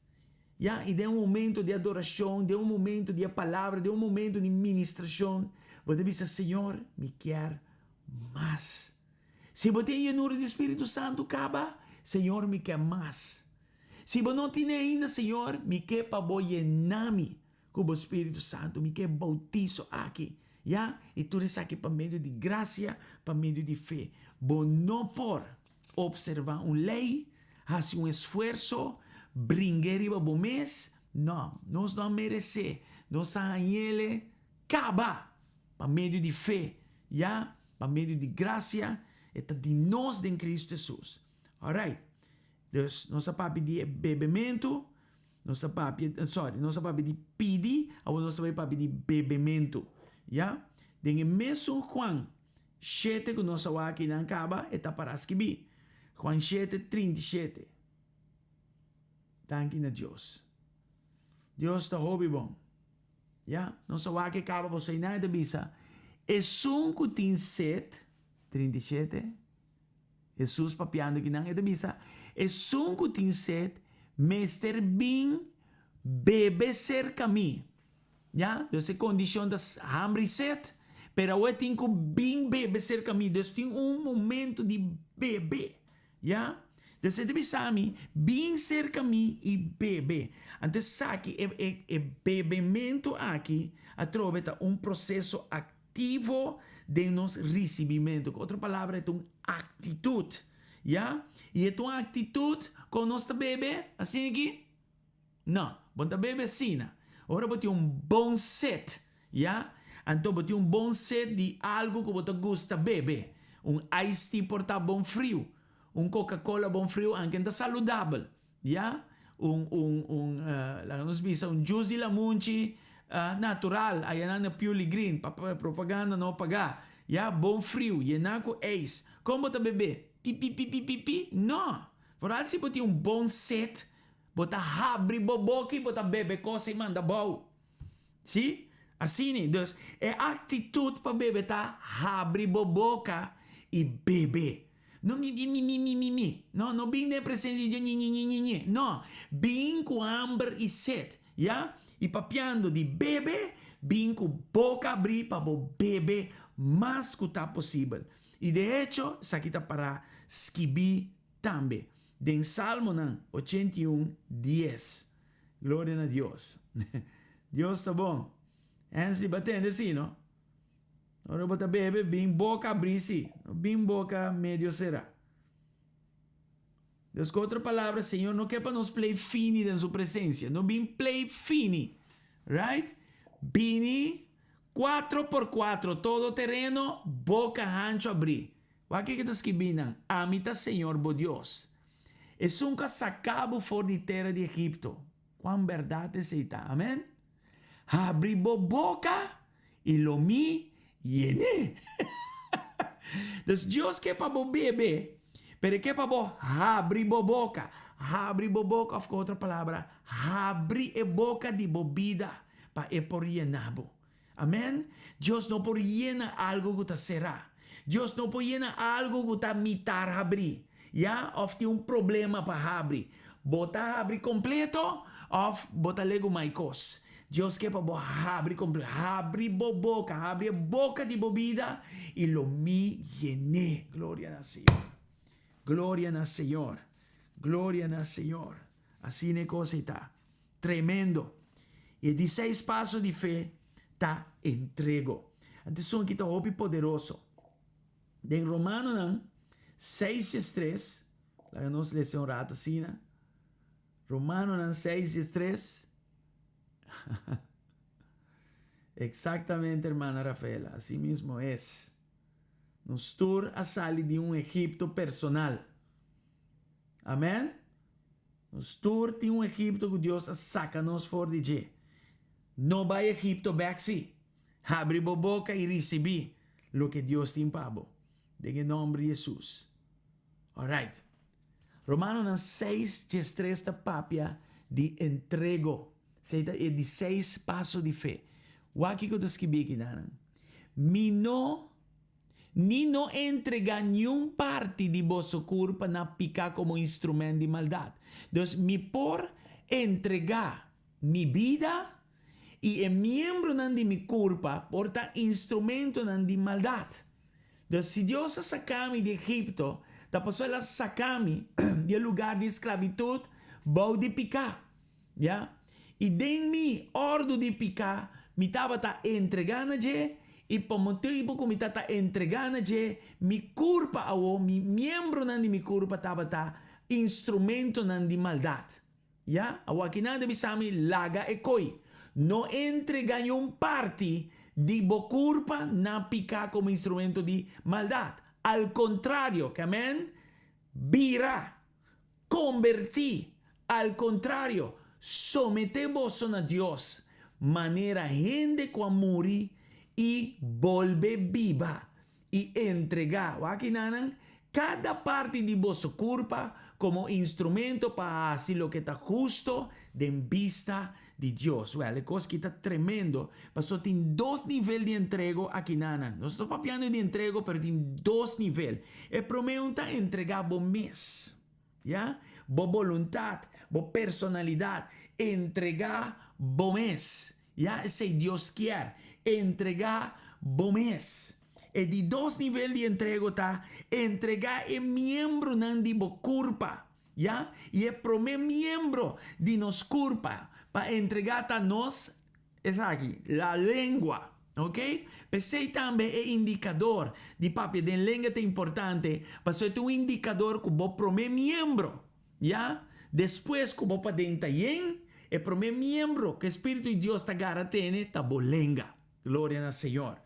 A: Ya, i den un momento di adorashon, den un momento di e palabra, den un momento di ministrashon, bo ta bisa, Señor, mi kier mas. Si bo tin e yenura di Spiritu Santu kaba, Señor, mi ke mas. Si bo no tine ainda, Señor, mi ke pa bo yena mi ku bo Spiritu Santu. Mi ke bautiso aki, ya? I tur esaki pa medio di grasia, pa medio di fe. Bo no por observá un lei, hasi un esfuerso, bring'é riba bo mes. No, nos no a meresé. Nos a hañ'ele kaba pa medio di fe, ya? Pa medio di grasia, e ta di nos den Cristo Hesus. Alright. Dus nos a papia di e bebementu, nos a papia, sorry, nos a papia di pidi, awor nos ta bai papia di bebementu. Ya? Den e mesun Juan shete ku nos a wak akinan kaba, e ta para skibí. Juan shete, 37. Danki na Dios. Dios ta hopi bon. Ya, nos a wak e kaba boso einan e ta bisa, Esun ku tin set, 37, Hesus papiando kinan, e ta bisa, Esun ku tin set mester bin bebe serka mi. Ya, dus e kondishon ta hamber i set, pero awor e tin ku bin bebe serka mi. Dus tin un momento di bebe. Ya? Dus e ta bisa mi, Bin serka mi i bebe. Anto esaki, e, e, e bebementu aki, atrobe ta un proseso aktivo den nos risibimentu. Ku otro palabra, e ta un aktitut. Ya? I e ta un aktitut kon nos ta bebe, asina aki? No, bo no ta bebe asina. Ora bo tin un bon set, ya, anto bo tin un bon set di algu ku bo ta gusta bebe. Un iced tea por ta bon friu, un Coca-Cola bon friu anke no ta saludabel, ya. Un, un, un, laga nos bisa un juice di lamunchi natural, ayanan na Purely Green, pa propaganda no pagá, ya, bon friu, yená ku ijs. Kon bo ta bebé? Pi, pi, pi, pi, pi, pi? No! Foral si bo tin un bon set. Bo ta habri bo boka i bo ta bebe kos i manda bou. Si? Asina. Dus, e aktitut pa bebe ta habri bo boka i bebe. No mi mi mi mi mi mi. No, no bin den presensia di Dios ñi ñi ñi ñi ñi. No. Bin ku hamber i set. Ya? I papiando di bebe, bin ku boka abrí pa bo bebe mas ku ta posibel. I de echo, esaki ta pará skibí tambe. Den Salmonan 81, 10. Gloria na Dios. Dios ta bon. Hensley, bo a tende si, no? Ora bo ta bebe, bin boka abrí si, no bin boka medio será. Dus ku otro palabra, Señor no ke pa nos play fini den su presencia. No bin play fini. Right? Bini cuatro por cuatro, todo tereno, boka hancho abrí. Wak kiko ta skibí nan, Ami ta señor bo Dios, esun ku a saka bo for di tera di Egipto. Kuan bèrdat esei ta! Amèn! Habri bo boka i lo mi yen'é. Dus Dios ke pa bo bebe, pero e ke pa bo habri bo boka. Habri bo boka, òf ku otro palabra, habri e boka di bo bida pa e por yena bo. Amen. Dios no por yena algo ku ta será. Dios no por yena algo ku ta mitar habrí, ya, òf tin un problema pa habri. Bo ta habri kompleto òf bo ta legu mai kos. Dios ke pa bo habri kompleto. Habri bo boka, habri e boka di bo bida i lo mi yen'é. Gloria na Señor. Gloria na Señor. Gloria na Señor. Asina e kos ei ta. Tremendo! E di seis paso di fe ta entrego. Anto esun aki ta hopi poderoso. Den Romanonan seis diestres, laga nos lesa un rato asina. Romanonan seis diestres. Exactamente, hermana Rafaela, así mismo es. Nos tur a sali di un Egipto personal. Amen. Nos tur tin un Egipto ku Dios a saka nos for di dje. No bai Egipto bèk sí. Habri bo boka i risibí loke Dios tin pa bo. Den e nòmber di Hesus. Alright. Romanonan seis diestres ta papia di entrego. Esei ta e di seis paso di fe. Wak kiko ta skibí akinan. Mi no Ni no entregá niun parti di boso kurpa na piká komo instrument di maldat. Dus mi por entregá mi bida i e miembronan di mi kurpa por ta instrumentonan di maldat. Dus si Dios a saka mi di Egipto, ta pasobra el a saka mi di e lugar di sklabitut bou di piká. Ya. I den mi òrdu di piká mi tabata entregá na dje, i pa motibu ku mi tabata entregá na dje, mi kurpa awor, mi miembronan di mi kurpa tabata instrumentonan di maldat. Ya. Awor akinan ta bisa mi, Laga e koi. No entregá niun parti di bo kurpa na piká komo instrumento di maldat. Al kontrario, ke amen, bira. Kombertí, al kontrario, someté boso na Dios manera hende ku a muri i bolbe biba, i entregá, wak kinanan, kada parti di boso kurpa komo instrumento pa hasi loke ta husto den bista di Dios. Wèl, e kos ki ta tremendo, pasobra tin dos nivel di entrego akinanan. Nos ta papiando di entrego, pero tin dos nivel. E promé un ta entregá bo mes, ya, bo boluntat, bo personalidat, entregá bo mes, ya, esei Dios kier, entregá bo mes. E di dos nivel di entrego ta entregá e miembronan di bo kurpa. Ya, i e promé miembro di nos kurpa pa entregá ta nos, esaki, la lengua. Ok? P'esei tambe e indikador di papia den lenga ta importante, pasobra e ta un indikador ku bo promé miembro, ya, despues ku bo paden ta yen, e promé miembro ku e Spiritu di Dios ta gara tene ta bo lenga. Gloria na Señor.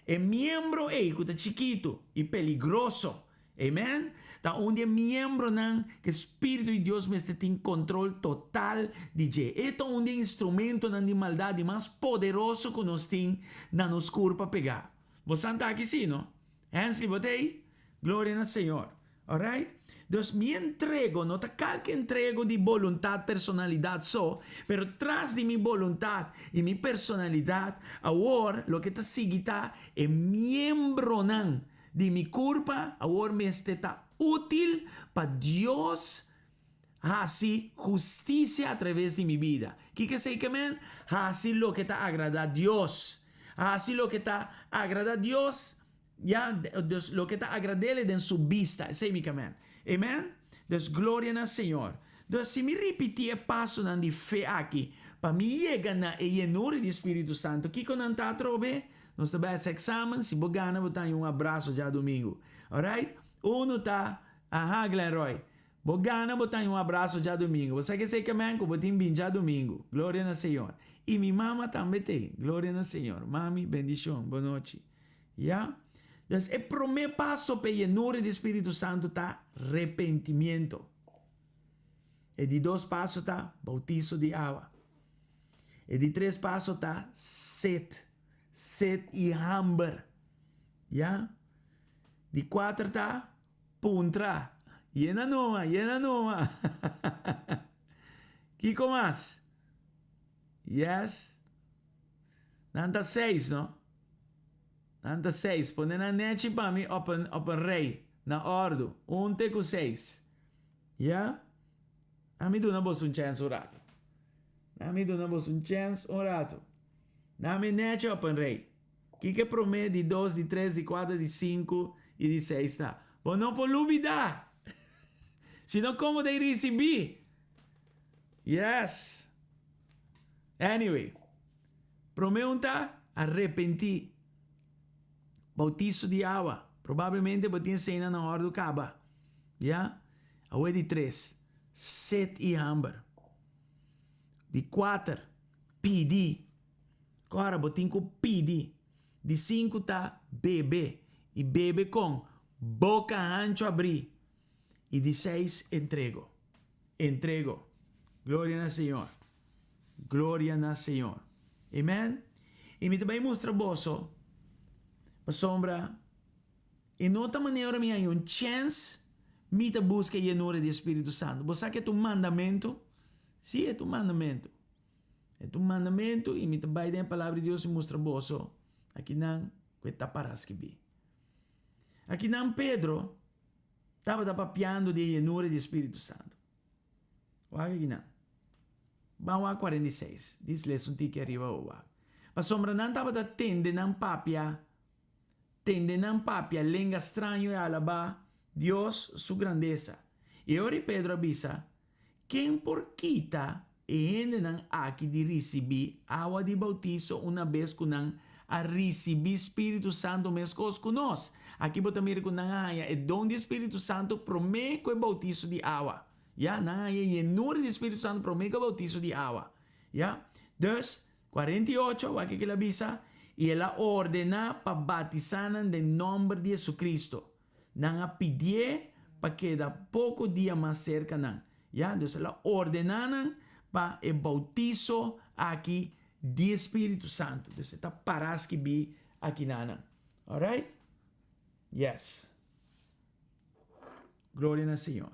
A: E miembro ei ku ta chikitu i peligroso, amen, ta un di e miembronan ku e Spiritu di Dios mester tin kontrol total di dje. E ta un di e instrumentonan di maldat di mas poderoso ku nos tin na nos kurpa pegá. Bo san ta aki si, no? Hensley, bo ta ei? Gloria na Señor. Alright? Dus mi entrego no ta kalke entrego di boluntat, personalidat so, pero tras di mi boluntat i mi personalidat, awor loke ta sigui ta e miembronan di mi kurpa awor mester ta útil pa Dios hasi hustisia atraves di mi bida. Kiko esei ke men? Hasi loke ta agradá Dios. Hasi loke ta agradá Dios. Ya, dus loke ta agradele den su bista, esei mi kamen. Amen? Dus gloria na Señor. Dus si mi ripití e pasonan di fe aki pa mi yega na e yenura di Spiritu Santu, kiko nan ta atrobe? Nos ta bai hasi eksamen, si bo gana bo ta haña un abraso djadumingu. Alright? Unu ta, aha Glenroy, bo gana bo ta haña un abraso djadumingu. Bo sa ke esei kamen? Ku bo tin bin djadumingu. Gloria na Señor. I mi mama tambe t'ei. Gloria na Señor. Mami, bendishon. Bonochi. Ya. Dus e promé paso p'e yenura di Spiritu Santu ta repentimiento. E di dos paso ta bautiso di awa. E di tres paso ta set, set i hamber. Ya. Di kuater ta puntra. Yena numa, yena numa. Kiko mas? Yes. Nan ta seis, no? Nan ta seis. Pone nan nechi pa mi op een, op een rij, na òrdu. Un te ku seis. Ya? Ami duna boso un chèns un ratu. Ami duna boso un chèns un ratu. Nan mi nechi op een rij. Kiko e promé, di dos, di tres, di kuater, di sinku i di seis ta? Bo no por lubidá! Si no komo ta e risibí? Yes! Anyway, promé un ta arepentí. Bautiso di awa. Probablemente bo tin eseinan na òrdu kaba. Ya? Awe di tres, set i hamber. Di kuater, pidi. Kòrda, bo tin ku pidi. Di sinku ta bebe. I bebe kon? Boka hanchu abrí. I di seis, entrego. Entrego. Gloria na Señor. Gloria na Señor. Amen. I mi ta bai mustra boso, pasobra e no ta manera ora mi haña un chèns, mi ta buska e yenura di e Spiritu Santu. Bo sa ku e ta un mandamentu? Sí, e ta un mandamentu. E ta un mandamentu i mi ta bai den e Palabra di Dios i mustra boso akinan ku e ta para skibí. Akinan Pedro tabata papiando di e yenura di e Spiritu Santu. Wak akinan. Ban wak 46. Dis les un tiki ariba bo wak. Pasobra nan tabata tende nan papia, tende nan papia lenga straño i alabá Dios su grandesa. I ora Pedro a bisa, Ken por kita e hendenan aki di risibí awa di bautiso una bes ku nan a risibí spiritu santu meskos ku nos? Aki bo ta mira ku nan a haña e don di spiritu santu promé ku e bautiso di awa. Ya, nan a haña e yenura di spiritu santu promé ku e bautiso di awa. Ya. Dus, 48, wak kiko el a bisa, I el a ordená pa batisá nan den nòmber di Jesucristo. Nan a pidié pa keda poko dia mas serka nan. Ya, dus el a ordená nan pa e bautiso aki di e Spiritu Santu. Dus e ta pará skibí aki na nan. Alright? Yes. Gloria na Señor.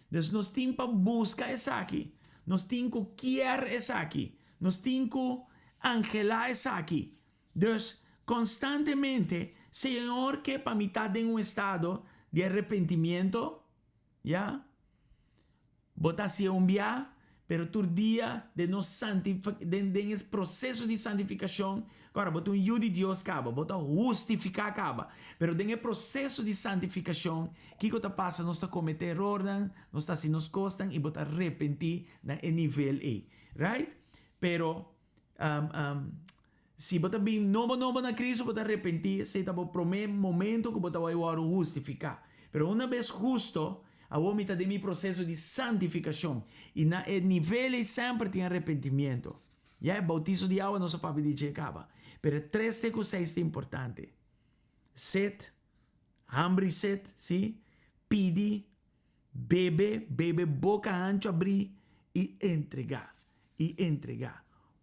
A: Dus nos tin pa buska esaki. Nos tin ku kier esaki. Nos tin ku anhelá esaki. Dus, konstantemente, Señor ke pa mi ta den un estado di arepentimiento, ya. Bo ta hasié un bia, pero tur dia den nos den den es proseso di santifikashon, kòrda bo ta un yu di Dios kaba, bo ta hustifiká kaba, pero den e proseso di santifikashon, kiko ta pasa? Nos ta kometé erornan, nos ta hasi nos kosnan i bo ta arepentí na e nivel ei, right? Pero Si bo ta bin nobo nobo na Cristo, bo ta arepentí, esei ta bo promé momento ku bo ta bai wòrdu hustifiká. Pero una bes husto, awor mi ta den mi proseso di santifikashon, i na e nivel ei semper tin arepentimiento. Ya e bautiso di awa nos a papia di dje kaba. Pero e tres te ku seis ta importante, set, hambri set, sí, pidi, Bebe, bebe boka hanchu abrí i entregá, i entregá.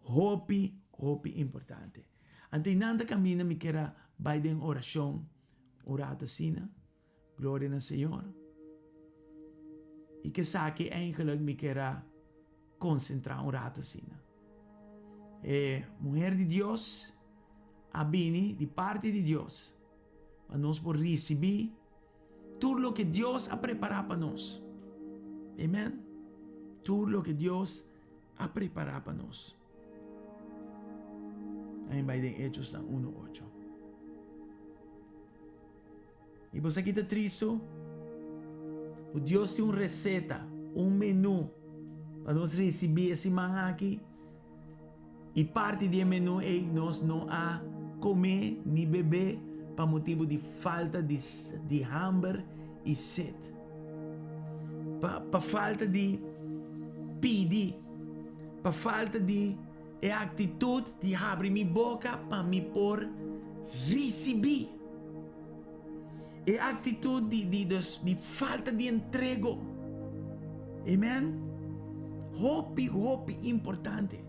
A: Hopi, hopi importante. Anto i nan ta kaminda mi kier a bai den orashon un rato asina. Gloria na Señor. I kesaki eigenlijk mi kier a konsentrá un rato asina. E muher di Dios a bini di parti di Dios pa nos por risibí Tur loke Dios a prepará pa nos. Amen. Tur loke Dios a prepará pa nos. Ain bai den Hechosnan 1:8. I bo sa ki ta tristu? Ku Dios tin un reseta, un menú pa nos risibí e siman aki. I parti di e menú ei nos no a komé ni bebé pa motibu di falta di di hamber i set. Pa pa falta di pidi, pa falta di e aktitut di habri mi boka pa mi por risibí. E aktitut di di dus di falta di entrego. Amen. Hopi hopi importante.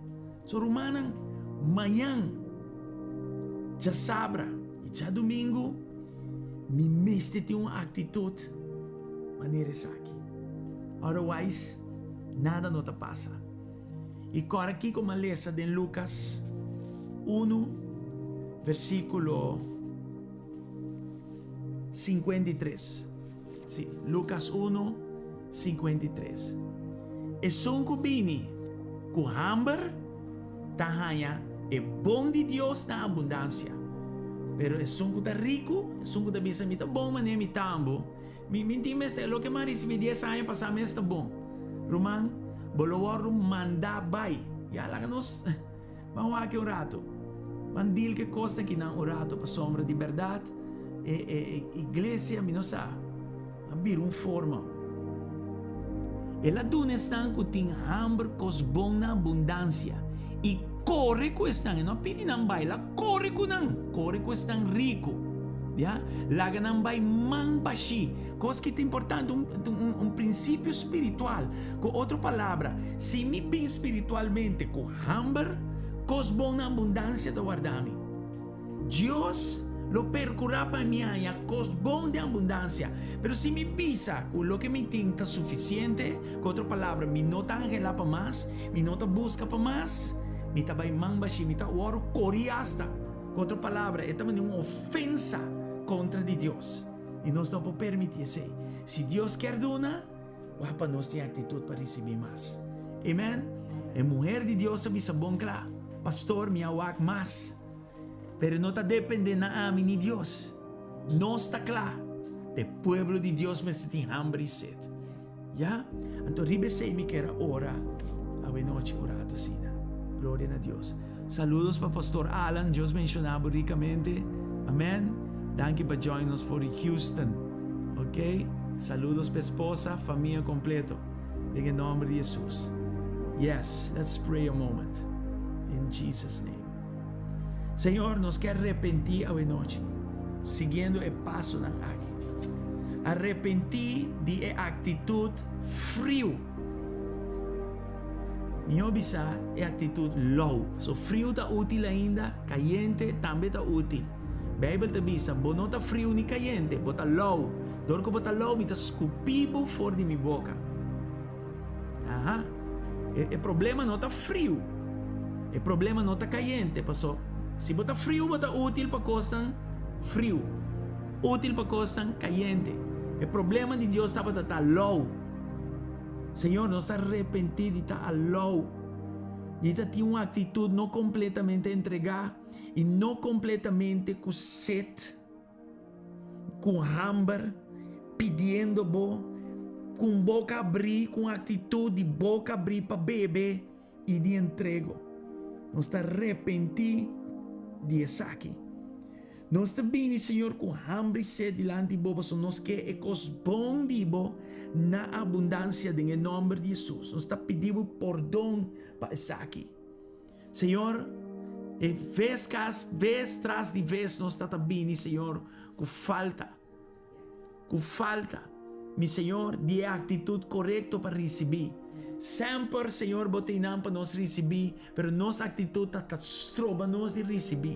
A: So rumannan, mañan djasabra i djadumingu mi mester tin un aktitut manera esaki. Otherwise nada no ta pasa. I kòrda kiko m'a lesa den Lukas unu versíkulo 53. Sí, Lucas 1, 53. Esun ku bini ku hamber ta haña e bon di Dios na abundansia. Pero esun ku ta riku, esun ku ta bisa mi ta bon manera mi tambo, mi mi tin mester loke mi a risibí dies aña pasá mes ta bon. Ruman, bo lo wòrdu mandá bai. Ya laga nos Ban wak un rato. Ban deal ke kosnan ki nan un rato pasobra di bèrdat e e iglesia mi no sa a bira un forma. El a duna esnan ku tin hamber kos bon na abundansia i kore ku esnan, e no a pidi nan bai, el a kore ku nan, kore ku esnan riku, ya, laga nan bai man bashí. Kos ki ta importante, un un prinsipio spiritual. Ku otro palabra, si mi bin spiritualmente ku hamber, kos bon na abundansia ta warda mi. Dios lo perkurá pa mi haña kos bon den abundansia. Pero si mi bisa ku loke mi tin ta sufisiente, ku otro palabra, mi no ta anhelá pa mas, mi no ta buska pa mas, mi ta bai man bashí, mi ta wòrdu korí asta. Ku otro palabra, e ta manera un ofensa kontra di Dios. I nos no por permití esei. Si Dios kier duna, Wak pa nos tin actitud pa ricibi mas. Amen. E muher di Dios a bisa bon cla, Pastor, mi a wak mas. Pero no ta depende na ami ni Dios. Nos ta cla. Ta e pueblo di Dios mester tin hamber y sed. Ya? Anto riba esey mi kier a ora awe nochi un rato asina. Gloria na Dios. Saludos pa Pastor Alan, Dios menciona bo ricamente. Amen. Danki pa join nos for di Houston. Ok. Saludos pa esposa, famia completo. Den e nomber di Jesus. Yes, let's pray a moment. In Jesus name. Señor, nos kier repenti awe nochi, siguiendo e pasonan aki. Arepenti di e actitud friu. Mihó bisa e aktitut lou. So friu ta útil ainda, kayente tambe ta útil. Beibel ta bisa, Bo no ta friu ni kayente, bo ta lou. Dor ku bo ta lou, mi ta skupí bo for di mi boka. Aha. E, e problema no ta friu. E problema no ta kayente, paso si bo ta friu bo ta útil pa kosnan friu, útil pa kosnan kayente. E problema di Dios tabata ta lou. Señor, nos ta arepentí di ta alou, di ta tin un aktitut no kompletamente entregá i no kompletamente ku set. Ku hamber, pidiendo bo, ku un boka abrí, ku un aktitut di boka abrí pa bebe i di entrego. Nos ta repentí di esaki. Nos ta bini, Señor, ku hamber i sed dilanti bo, pasobra nos ke e kos bon di bo na abundansia den e nòmber di Hesus. Nos ta pidi bo pordon pa esaki. Señor, e ves kas, ves tras di ves nos ta ta bini, Señor, ku falta, ku falta, mi Señor, di e aktitut korekto pa risibí. Semper, Señor, Bo ta einan pa nos risibí, pero nos aktitut ta ta stroba nos di risibí.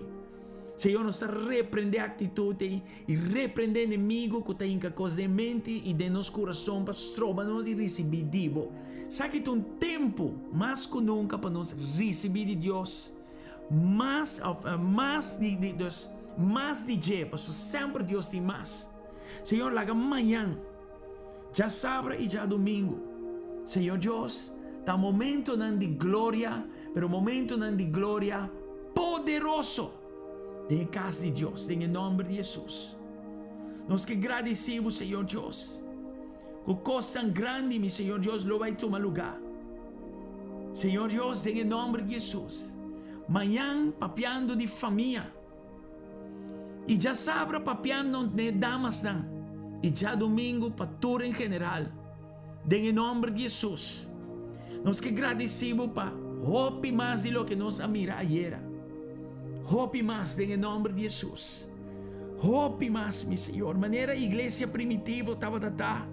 A: Señor, nos ta reprendé aktitut ei i reprendé enemigu ku ta hinka kos den mente i den nos kurason pa stroba nos di risibí di Bo. Esaki ta un tempu mas ku nunka pa nos risibí di Dios mas òf mas di di dus mas di dje, pasobra semper Dios tin mas. Señor, laga mañan, djasabra i djadumingu, Señor Dios, ta momentonan di gloria, pero momentonan di gloria poderoso den e kas di Dios, den e nòmber di Hesus. Nos ke gradisí bo, Señor Dios, ku kosnan grandi, mi Señor Dios, lo bai tuma lugá. Señor Dios, den e nòmber di Hesus, mañan papiando di famia, I djasabra papiando n'e damasnan, i djadumingu pa tur en general. Den e nòmber di Hesus, nos ke gradisí bo pa hopi mas di loke nos a mira ayera. Hopi mas den e nòmber di Hesus. Hopi mas, mi Señor, manera iglesia primitivo tabata ta.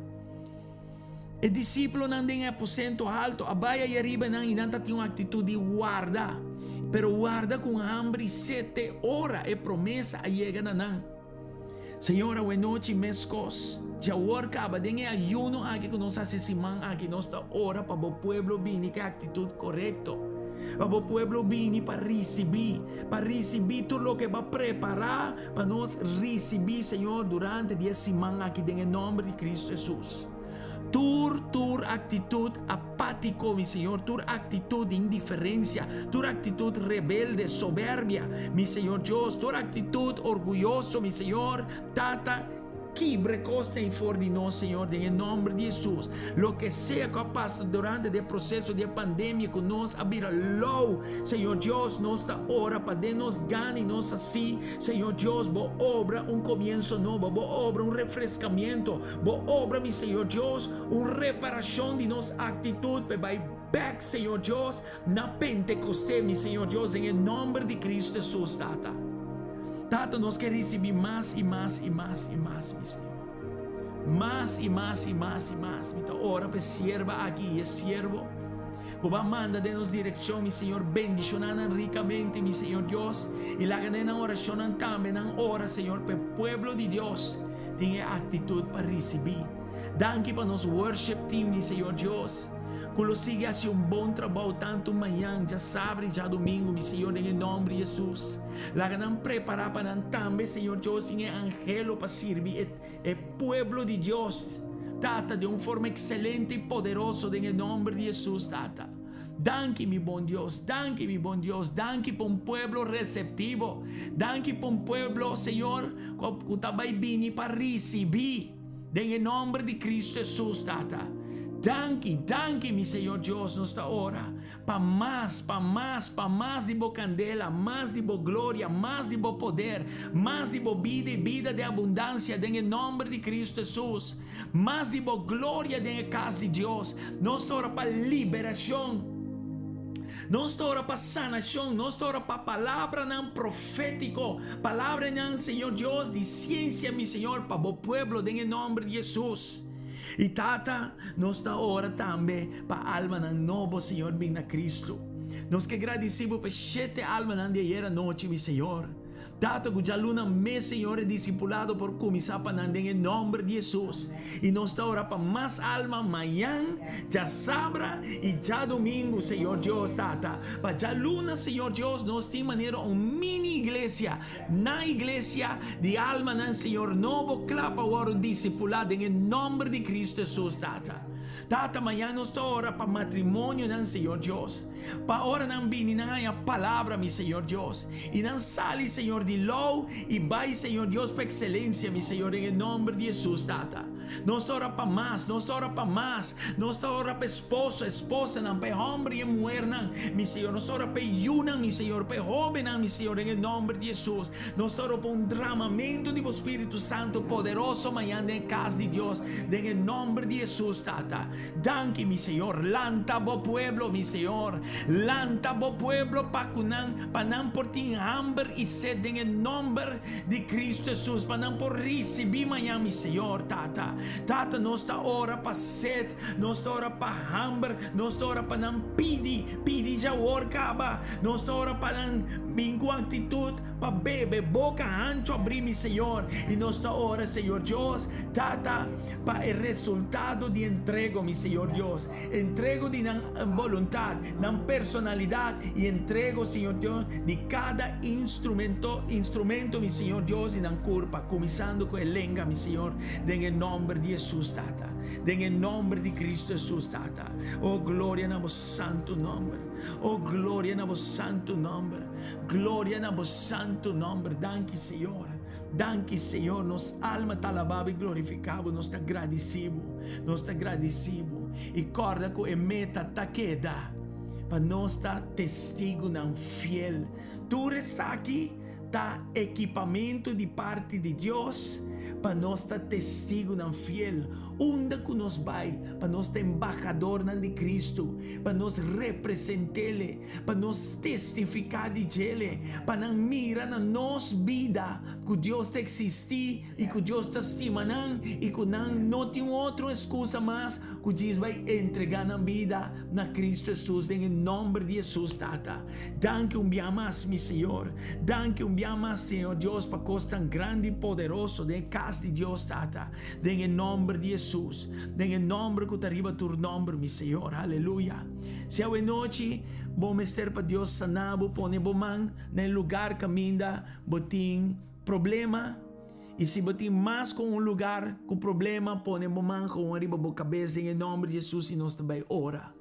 A: E disípulonan den e aposento halto a bai ayá riba nan i nan ta tin un aktitut di warda, pero warda ku un hamber i set te ora e promesa a yega na nan. Señor, awenochi meskos, djawor kaba den e ayuno aki ku nos hasi siman aki, nos ta ora pa bo pueblo bini ku e aktitut korekto, pa bo pueblo bini pa risibí, pa risibí tur loke bo a prepará Pa nos risibí, Señor, durante di e siman aki den e nòmber di Cristo Hesus. Tur, tur aktitut apátiko, mi Señor, tur aktitut di indiferensia, tur aktitut rebelde, soberbia, mi Señor Dios, tur aktitut orguyoso, mi Señor, Tata, kibra e kosnan ei for di nos, Señor, den e nòmber di Hesus. Loke sea ku a pasa durante di e proseso di e pandemia ku nos a bira lou, Señor Dios, nos ta ora pa den nos gana i nos hasi, Señor Dios, Bo obra un komienso nobo, Bo obra un refreskamiento, Bo obra, mi Señor Dios, un reparashon di nos aktitut p'e bai bèk, Señor Dios, na Pentekosté, mi Señor Dios, den e nòmber di Kristu Hesus, Tata. Tata, nos ke risibí mas i mas i mas i mas, mi Señor. Mas i mas i mas i mas. Mi ta ora pa e sierba aki i e sierbo ku bo a manda den nos direkshon, mi Señor. Bendishoná nan rikamente, mi Señor Dios, i laga den nan orashonnan tambe nan ora, Señor, pa e pueblo di Dios tin e aktitut pa risibí. Danki pa nos worship team, mi Señor Dios, ku lo sigui hasi un bon trabou tantu mañan, djasabra i djadumingu, mi Señor, den e nòmber di Hesus. Laga nan prepará pa nan tambe, Señor Dios, tin e angelo pa sirbi e e pueblo di Dios, Tata, den un forma ekselente i poderoso den e nòmber di Hesus, Tata. Danki, mi bon Dios, danki, mi bon Dios, danki pa un pueblo reseptivo, danki pa un pueblo, Señor, ku ta bai bini pa risibí den e nòmber di Kristu Hesus, Tata. Danki, danki, mi Señor Dios, nos ta ora Pa mas, pa mas, pa mas di bo kandela, mas di bo gloria, mas di bo poder, mas di bo bida i bida den abundansia den e nòmber di Kristu Hesus. Mas di bo gloria den e kas di Dios. Nos ta ora pa liberashon. Nos ta ora pa sanashon. Nos ta ora pa palabranan profétiko, palabranan, Señor Dios, di siensia, mi Señor, pa bo pueblo den e nòmber di Hesus. I Tata, nos ta ora tambe pa almanan nobo, Señor, bin na Cristo. Nos ke gradisí Bo pa e shete almanan di ayer anochi, mi Señor. Tata, ku djaluna mes, Señor, e disipulado por kuminsá pa nan den e nòmber di Hesus. I nos ta ora pa mas alma mañan, djasabra i djadumingu, Señor Dios, Tata. Pa djaluna, Señor Dios, nos tin manera un mini iglesia, na iglesia di almanan, Señor, nobo kla pa wòrdu disipulá den e nòmber di Kristu Hesus, Tata. Tata, mañan nos ta ora pa matrimonionan, Señor Dios. Pa ora nan bini nan haña palabra, mi Señor Dios, i nan sali, Señor, di lou i bai, Señor Dios, pa ekselensia, mi Señor, den e nòmber di Hesus, Tata. Nos ta ora pa mas, nos ta ora pa mas, nos ta ora pa esposo, esposanan, pa e hòmber i e muhernan, mi Señor, nos ta ora pa e yunan, mi Señor, pa e hóbennan, mi Señor, den e nòmber di Hesus. Nos ta ora pa un dramamentu di bo Spiritu Santu poderoso mañan den e kas di Dios, den e nòmber di Hesus, Tata. Danki, mi Señor. Lanta bo pueblo, mi Señor. Lanta bo pueblo pa ku nan, pa nan por tin hamber i sed den e nomber di Cristo Jesus, pa nan por ricibi mañan, mi Señor, Tata. Tata, nos ta ora pa sed, nos ta ora pa hamber, nos ta ora pa nan pidi, pidi djawor kaba. Nos ta ora pa nan bin ku actitud pa bebe, boka hancho abri, mi Señor. I nos ta ora, Señor Dios, Tata, Pa e resultado di entrego, mi Señor Dios, entrego di nan boluntad, nan personalidad y entrego, Señor Dios, di cada instrumento, instrumento, mi Señor Dios, di nan curpa, cuminsando cu e lenga, mi Señor, den e nomber di Jesus, Tata, den e nomber di Cristo Jesus, Tata. Oh, gloria na bo santo nomber. Oh, gloria na bo santo nomber. Gloria na bo santo nomber. Danki, Señor. Danki Señor, nos alma ta alabá bo i glorifiká bo, nos ta gradisí bo, nos ta gradisí bo i kòrda ku e meta ta keda pa nos ta testigunan fiel. Tur esaki ta ekipamentu di parti di Dios pa nos ta testigunan fiel unda ku nos bai, pa nos ta embahadornan di Kristu, pa nos represent'Ele. Pa nos testifiká di djele, pa nan mira na nos bida ku Dios ta eksistí i ku Dios ta stima nan i ku nan no tin un otro eskusa mas ku djis bai entregá nan bida na Kristu Hesus den e nòmber di Hesus, Tata. Danki un bia mas, mi Señor. Danki un bia mas, Señor Dios, pa kos tan grandi i poderoso den e kas di Dios, Tata, den e nòmber di Hesus, den e nòmber ku ta riba tur nòmber, mi Señor. Aleluya. Si awenochi bo mester pa Dios sana bo, pone bo man na e lugar kaminda bo tin problema. I si bo tin mas ku un lugar ku problema, pone bo man gewoon riba bo kabes den e nòmber di Jesus i nos ta bai ora.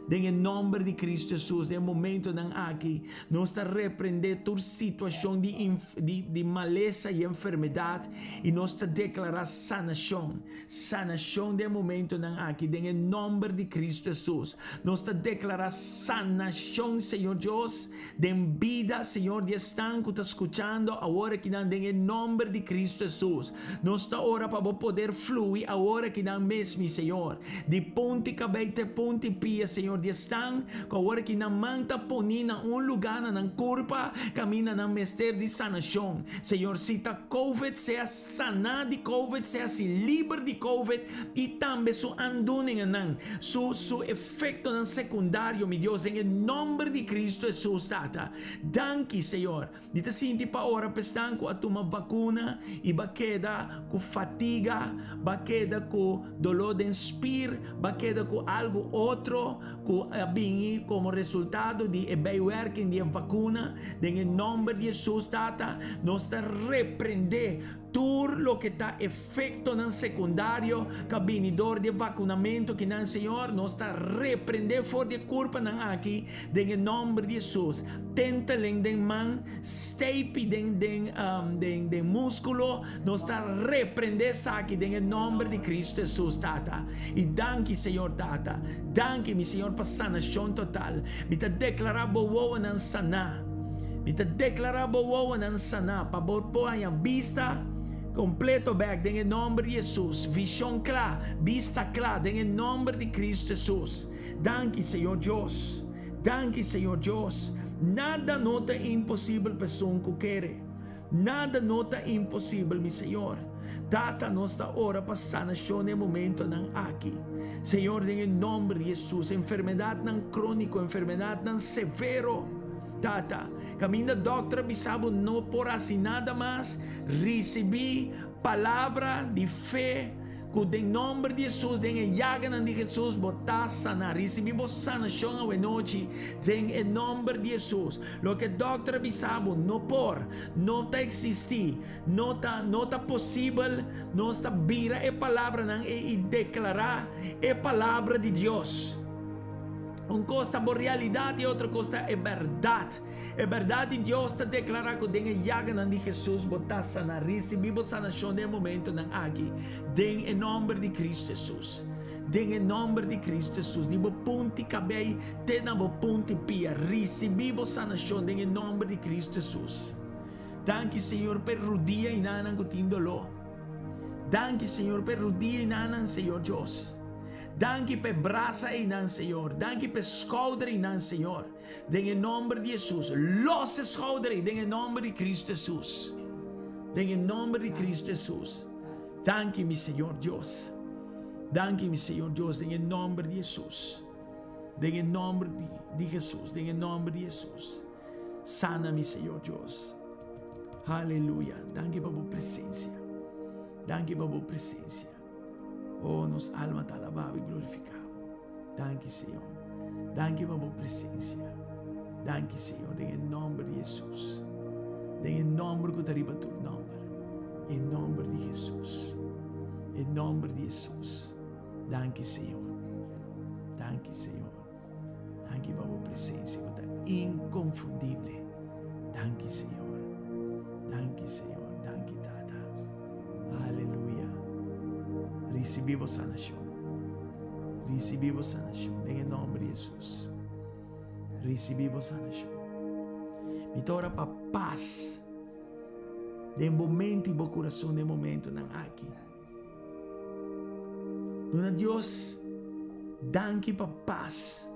A: Den e nòmber di Kristu Jesus, den e momentonan aki, nos ta reprendé tur situashon di di malesa i enfermedat i nos ta deklará sanashon. Sanashon den e momentonan aki, den e nomber di Cristo Jesus. Nos ta declara sanashon, Señor Dios, den bida, Señor, di esnan cu ta scuchando awor akinan den e nomber di Cristo Jesus. Nos ta ora pa Bo poder flui awor akinan mes, mi Señor. Di punti cabey te punti pia, Señor, di esnan cu awor akinan man ta poni na un lugar na nan curpa caminda nan mester di sanashon. Señor, si ta Covid, sea saná di Covid, sea si liber di Covid i tambe su aandoeningennan, su su efectonan secundario, mi Dios, den e nomber di Cristo Jesus, Tata. Danki, Señor. Mi ta sinti pa ora p'esnan cu a tuma vacuna i ba keda cu fatiga, ba keda cu dolor den spier, ba keda cu algo otro cu a bini como resultado di e bijwerking di e vacuna, den e nomber di Jesus, Tata, nos ta reprende tur loke ta efectonan secundario cu a bini door di e vacunamento kinan, Señor, nos ta reprende for di e curpanan aki den e nomber di Jesus. Tentelen den man, steipi den den den den musculo, nos ta reprende esaki den e nomber di Cristo Jesus, Tata. Y danki, Señor Tata. Danki, mi Señor, pa sanacion total. Mi ta declara bo wowonan saná. Mi ta declara bo wowonan saná pa bo por haña bista completo bek den e nomber di Jesus. Vision cla, bista cla den e nomber di Cristo Jesus. Danki, Señor Dios. Danki, Señor Dios. Nada no ta imposibel pa esun cu kere. Nada no ta imposibel, mi Señor. Tata, nos ta ora pa sanacion den e momentonan aki. Señor, den e nomber di Jesus, enfermedadnan cronico, enfermedadnan severo. Tata. Kaminda dòkter a bisa bo no por hasi nada mas, risibí palabra di fe ku den nòmber di Hesus, den e yaganan di Hesus bo ta saná. Risibí bo sanashon awenochi den e nòmber di Hesus. Loke dòkter a bisa bo no por, no ta eksistí, no ta no ta posibel, nos ta bira e palabranan ei i deklará e palabra di Dios. Un kos ta bo realidat i otro kos ta e bèrdat. E bèrdat di Dios ta deklará ku den e yaganan di Hesus bo ta saná. Risibí bo sanashon den e momentonan aki den e nòmber di Kristu Hesus. Den e nòmber di Kristu Hesus, di bo punti kabei te na bo punti pia, risibí bo sanashon den e nòmber di Kristu Hesus. Danki Señor pa e rudia i nannan ku tin doló. Danki Señor pa e rudia i nannan, Señor Dios. Danki pa e brasa einan, Señor. Danki pa e skouder einan, Señor. Den e nomber di Hesus. Los e skouder ei den e nomber di Cristo Hesus. Den e nomber di Cristo Hesus. Danki, mi Señor Dios. Danki, mi Señor Dios, den e nomber di Hesus. Den e nomber di, di Hesus. Den e nomber di Hesus. Sana, mi Señor Dios. Aleluya. Danki pa bo presencia. Danki pa bo presencia. Oh, nos alma ta alabá i glorifiká bo. Danki, Señor. Danki pa bo presensia. Danki, Señor, den e nòmber di Hesus. Den e nòmber ku ta riba tur nòmber. E nòmber di Hesus. E nòmber di Hesus. Danki, Señor. Danki, Señor. Danki pa bo presensia ku ta inkonfundible. Danki, Señor. Danki, Señor. Danki, Tata. Aleluya. Risibí bo sanashon. Risibí bo sanashon den e nòmber di Hesus. Risibí bo sanashon. Mi ta ora pa pas den bo mente i bo kurason den momentonan aki. Duna Dios danki pa pas.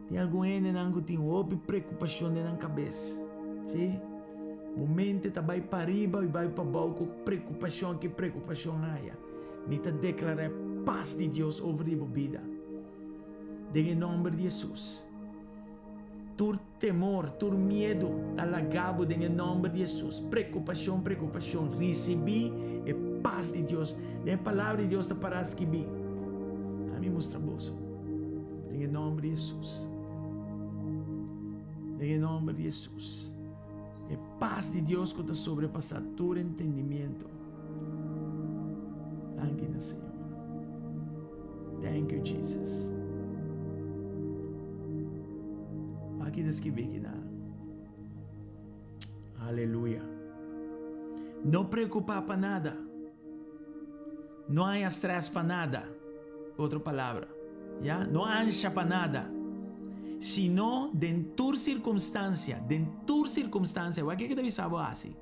A: Tin algun hendenan ku tin hopi preokupashon den nan kabes. Sí? Bo mente ta bai pariba i bai pabou ku preokupashon aki, preokupashon aya. Mi ta deklará e pas di Dios over di bo bida. Den e nòmber di Hesus. Tur temor, tur miedu ta laga bo den e nòmber di Hesus. Preokupashon, preokupashon, risibí e pas di Dios. Den e Palabra di Dios ta pará skibí. Ami mustra boso. Den e nòmber di Hesus. Den e nòmber di Hesus. E pas di Dios ku ta sobrepasá tur entendimiento. Danki na Señor. Thank you, Jesus. Aki ta skibí aki nada. Aleluya. No preokupá pa nada. No haña stress pa nada. Otro palabra. Ya? No ansha pa nada. Sino den tur sirkumstansia, den tur sirkumstansia, wak ke ta bisa bo hasi?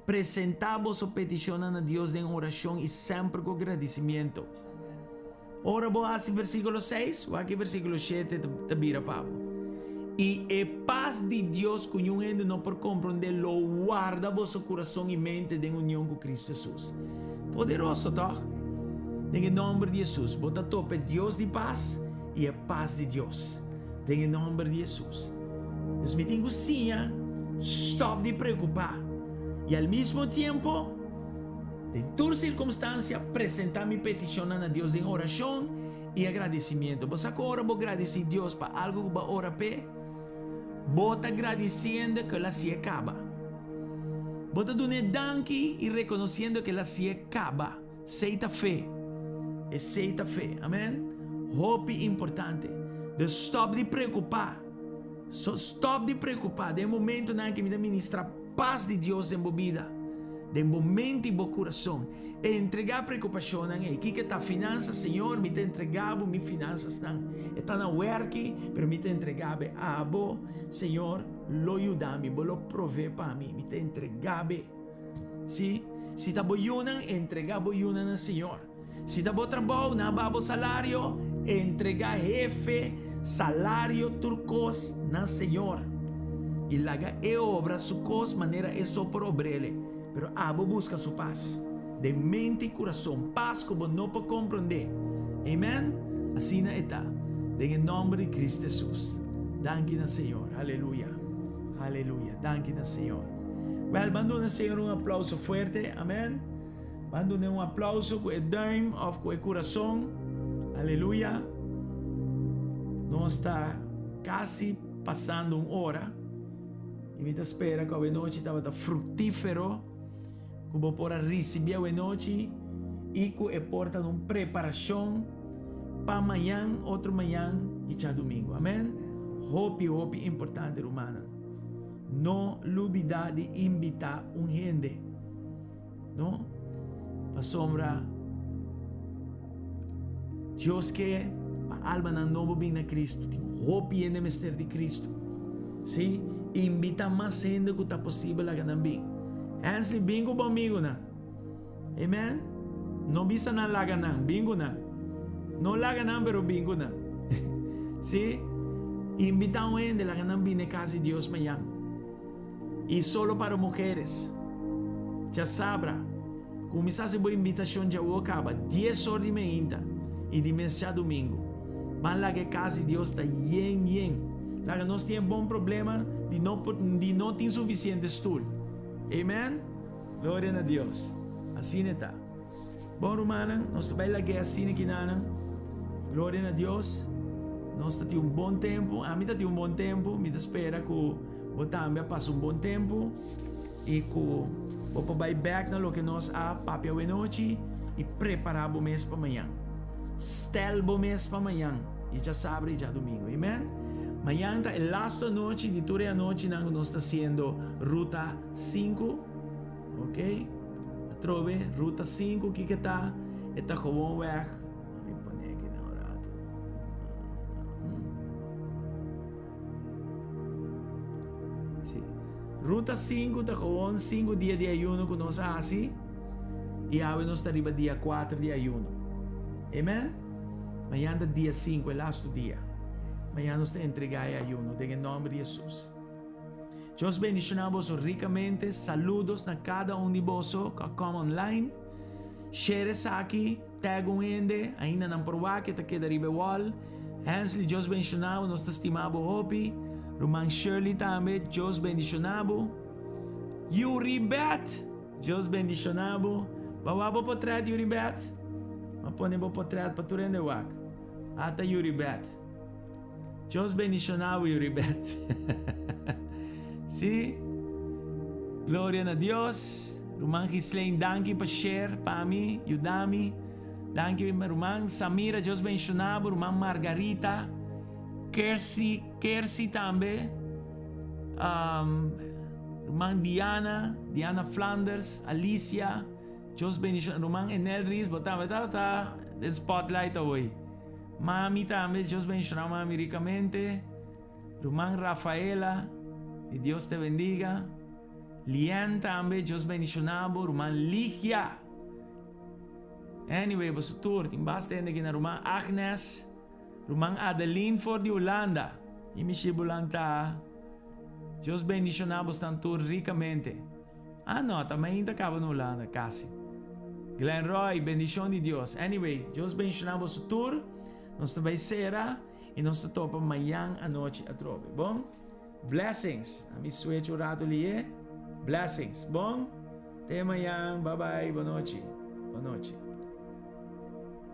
A: Presentá boso petishonnan na Dios den orashon i semper ku gradisimiento. Ora bo hasi versíkulo seis, wak e versíkulo shete ta bira pa bo. I e pas di Dios ku niun hende no por komprondé lo warda boso kurason i mente den union ku Kristu Hesus. Poderoso, tòg? Den e nòmber di Hesus, bo ta topa e Dios di pas i e pas di Dios. Den e nòmber di Hesus. Dus mi tin ku siña stòp di preokupá i al mismo tiempo den tur sirkumstansia presentá mi petishonnan na Dios den orashon i agradisimiento. Bo sa ku ora bo gradisí Dios pa algu ku bo a ora p'e, bo ta gradisiendo ku el a hasié kaba. Bo ta dun'é danki i rekonosiendo ku el a hasié kaba. Esei ta fe. Esei ta fe. Amen. Hopi importante. Dus stop di preocupa. So, stop di preocupa. Den momentonan ki mi ta ministra pas di Dios den bo bida, den bo mente i bo curason, entrega preocupacionnan ei. Kiko ta finansa? Señor, mi ta entrega bo mi finansasnan. E ta na werki, pero mi ta entrega be abo. Señor, lo yuda mi. Bo lo prove pa mi. Mi ta entrega be. Sí, si ta bo yunan, entregá bo yunan na Señor. Si ta bo trabou, nan a baha bo salario, entregá hefe, salario, tur kos na Señor. I laga E obra Su kos manera E so por obr'ele. Pero abo buska Su pas, den mente i kurason, pas ku bo no por komprondé. Amen? Asina e ta. Den e nòmber di Kristu Hesus. Danki na Señor. Aleluya. Aleluya. Danki na Señor. Wel, ban duna Señor un aplauso fuerte. Amen. Ban duna un aplauso ku e duim of ku e kurason. Aleluya. Nos ta kasi pasando un ora. I mi ta spera ku awenochi tabata fruktífero, ku bo por a risibí awenochi i ku e por ta un preparashon pa mañan, otro mañan i djadumingu. Amen. Hopi, hopi importante, rumannan. No lubidá di invitá un hende. No? Pasobra Dios ke pa almanan nobo bin na Cristo. Tin hopi hende mester di Cristo. Sí? Invita mas hende ku ta posibel laga nan bin. Hensley, bin ku bo amigunan. Amen? No bisa nan laga nan, bin ku nan. No laga nan, pero bin ku nan. Sí? Invita un hende laga nan bin na e kas di Dios mañan. I solo para mujeres. Djasabra, kuminsá hasi bo invitashon djawo kaba dies or di meinta i di mes djadumingu. Ban laga e kas di Dios ta yen yen. Laga nos tin e bon problema di no por di no tin sufisiente stul. Amen? Gloria na Dios. Asina e ta. Bon rumannan, nos ta bai lag'é asina kinanan. Gloria na Dios. Nos ta tin un bon tempu. Ami ta tin un bon tempu. Mi ta spera ku bo tambe a pasa un bon tempu i ku bo por bai bèk na loke nos a papia awenochi i prepará bo mes pa mañan. Stèl bo mes pa mañan i djasabra i djadumingu. Amen. Mañan ta e lastu anochi di tur e anochinan ku nos ta hasiendo Ruta sinku. Ok, atrobe ruta 5 kiko ta? E ta gewoon weg. Mi pone aki na un rato. Sí. Ruta 5 ta gewoon 5 dia di ayuno ku nos a hasi i awe nos ta riba dia 4 di ayuno. Amen? Mañana ta dia 5, e lastu dia. Mañana nos ta entrega e ayuno den e nomber di Jesus. Dios bendiciona boso ricamente. Saludos na cada un di boso cu a come online. Share esaki, tag un hende, ainda nan por wak, e ta keda riba e wall. Hensley, Dios bendiciona bo, nos ta stima bo hopi. Ruman Shirley tambe, Dios bendiciona bo. Yuri Beth, Dios bendiciona bo. Ba wak bo potret, Yuri Beth? M'a pone bo potret pa tur hende wak. Ata Yuri Beth. Dios bendiciona bo Yuribeth. Si. Gloria na Dios. Ruman Gislaine danki pa share pa mi, yuda mi. Danki ruman Samira Dios bendiciona bo, ruman Margarita, Kersi, Kersi tambe. Um, ruman Diana, Diana Flanders, Alicia, Dios bendiciona ruman Enel Ries, bo tambe ta den spotlight awoy. Mami tambe, Dios bendiciona mami ricamente. Ruman Rafaela, y Dios te bendiga. Lien tambe, Dios bendiciona bo. Ruman Ligia. Anyway, boso tur, tin basta hende aki na ruman Agnes, ruman Adeline for di Hulanda. Y mi shibulan ta. Dios bendiciona bosnan tur ricamente. Ah no, ta mainta caba na Hulanda, casi. Glenn Roy, bendicion di Dios. Anyway, Dios bendiciona boso tur. Nos ta bay cera y nos ta topa mañan anochi atrobe. Bon? Blessings. A mi switch un rato lié. Blessings. Bon? Te mañan. Bye bye. Bon nochi. Bon nochi.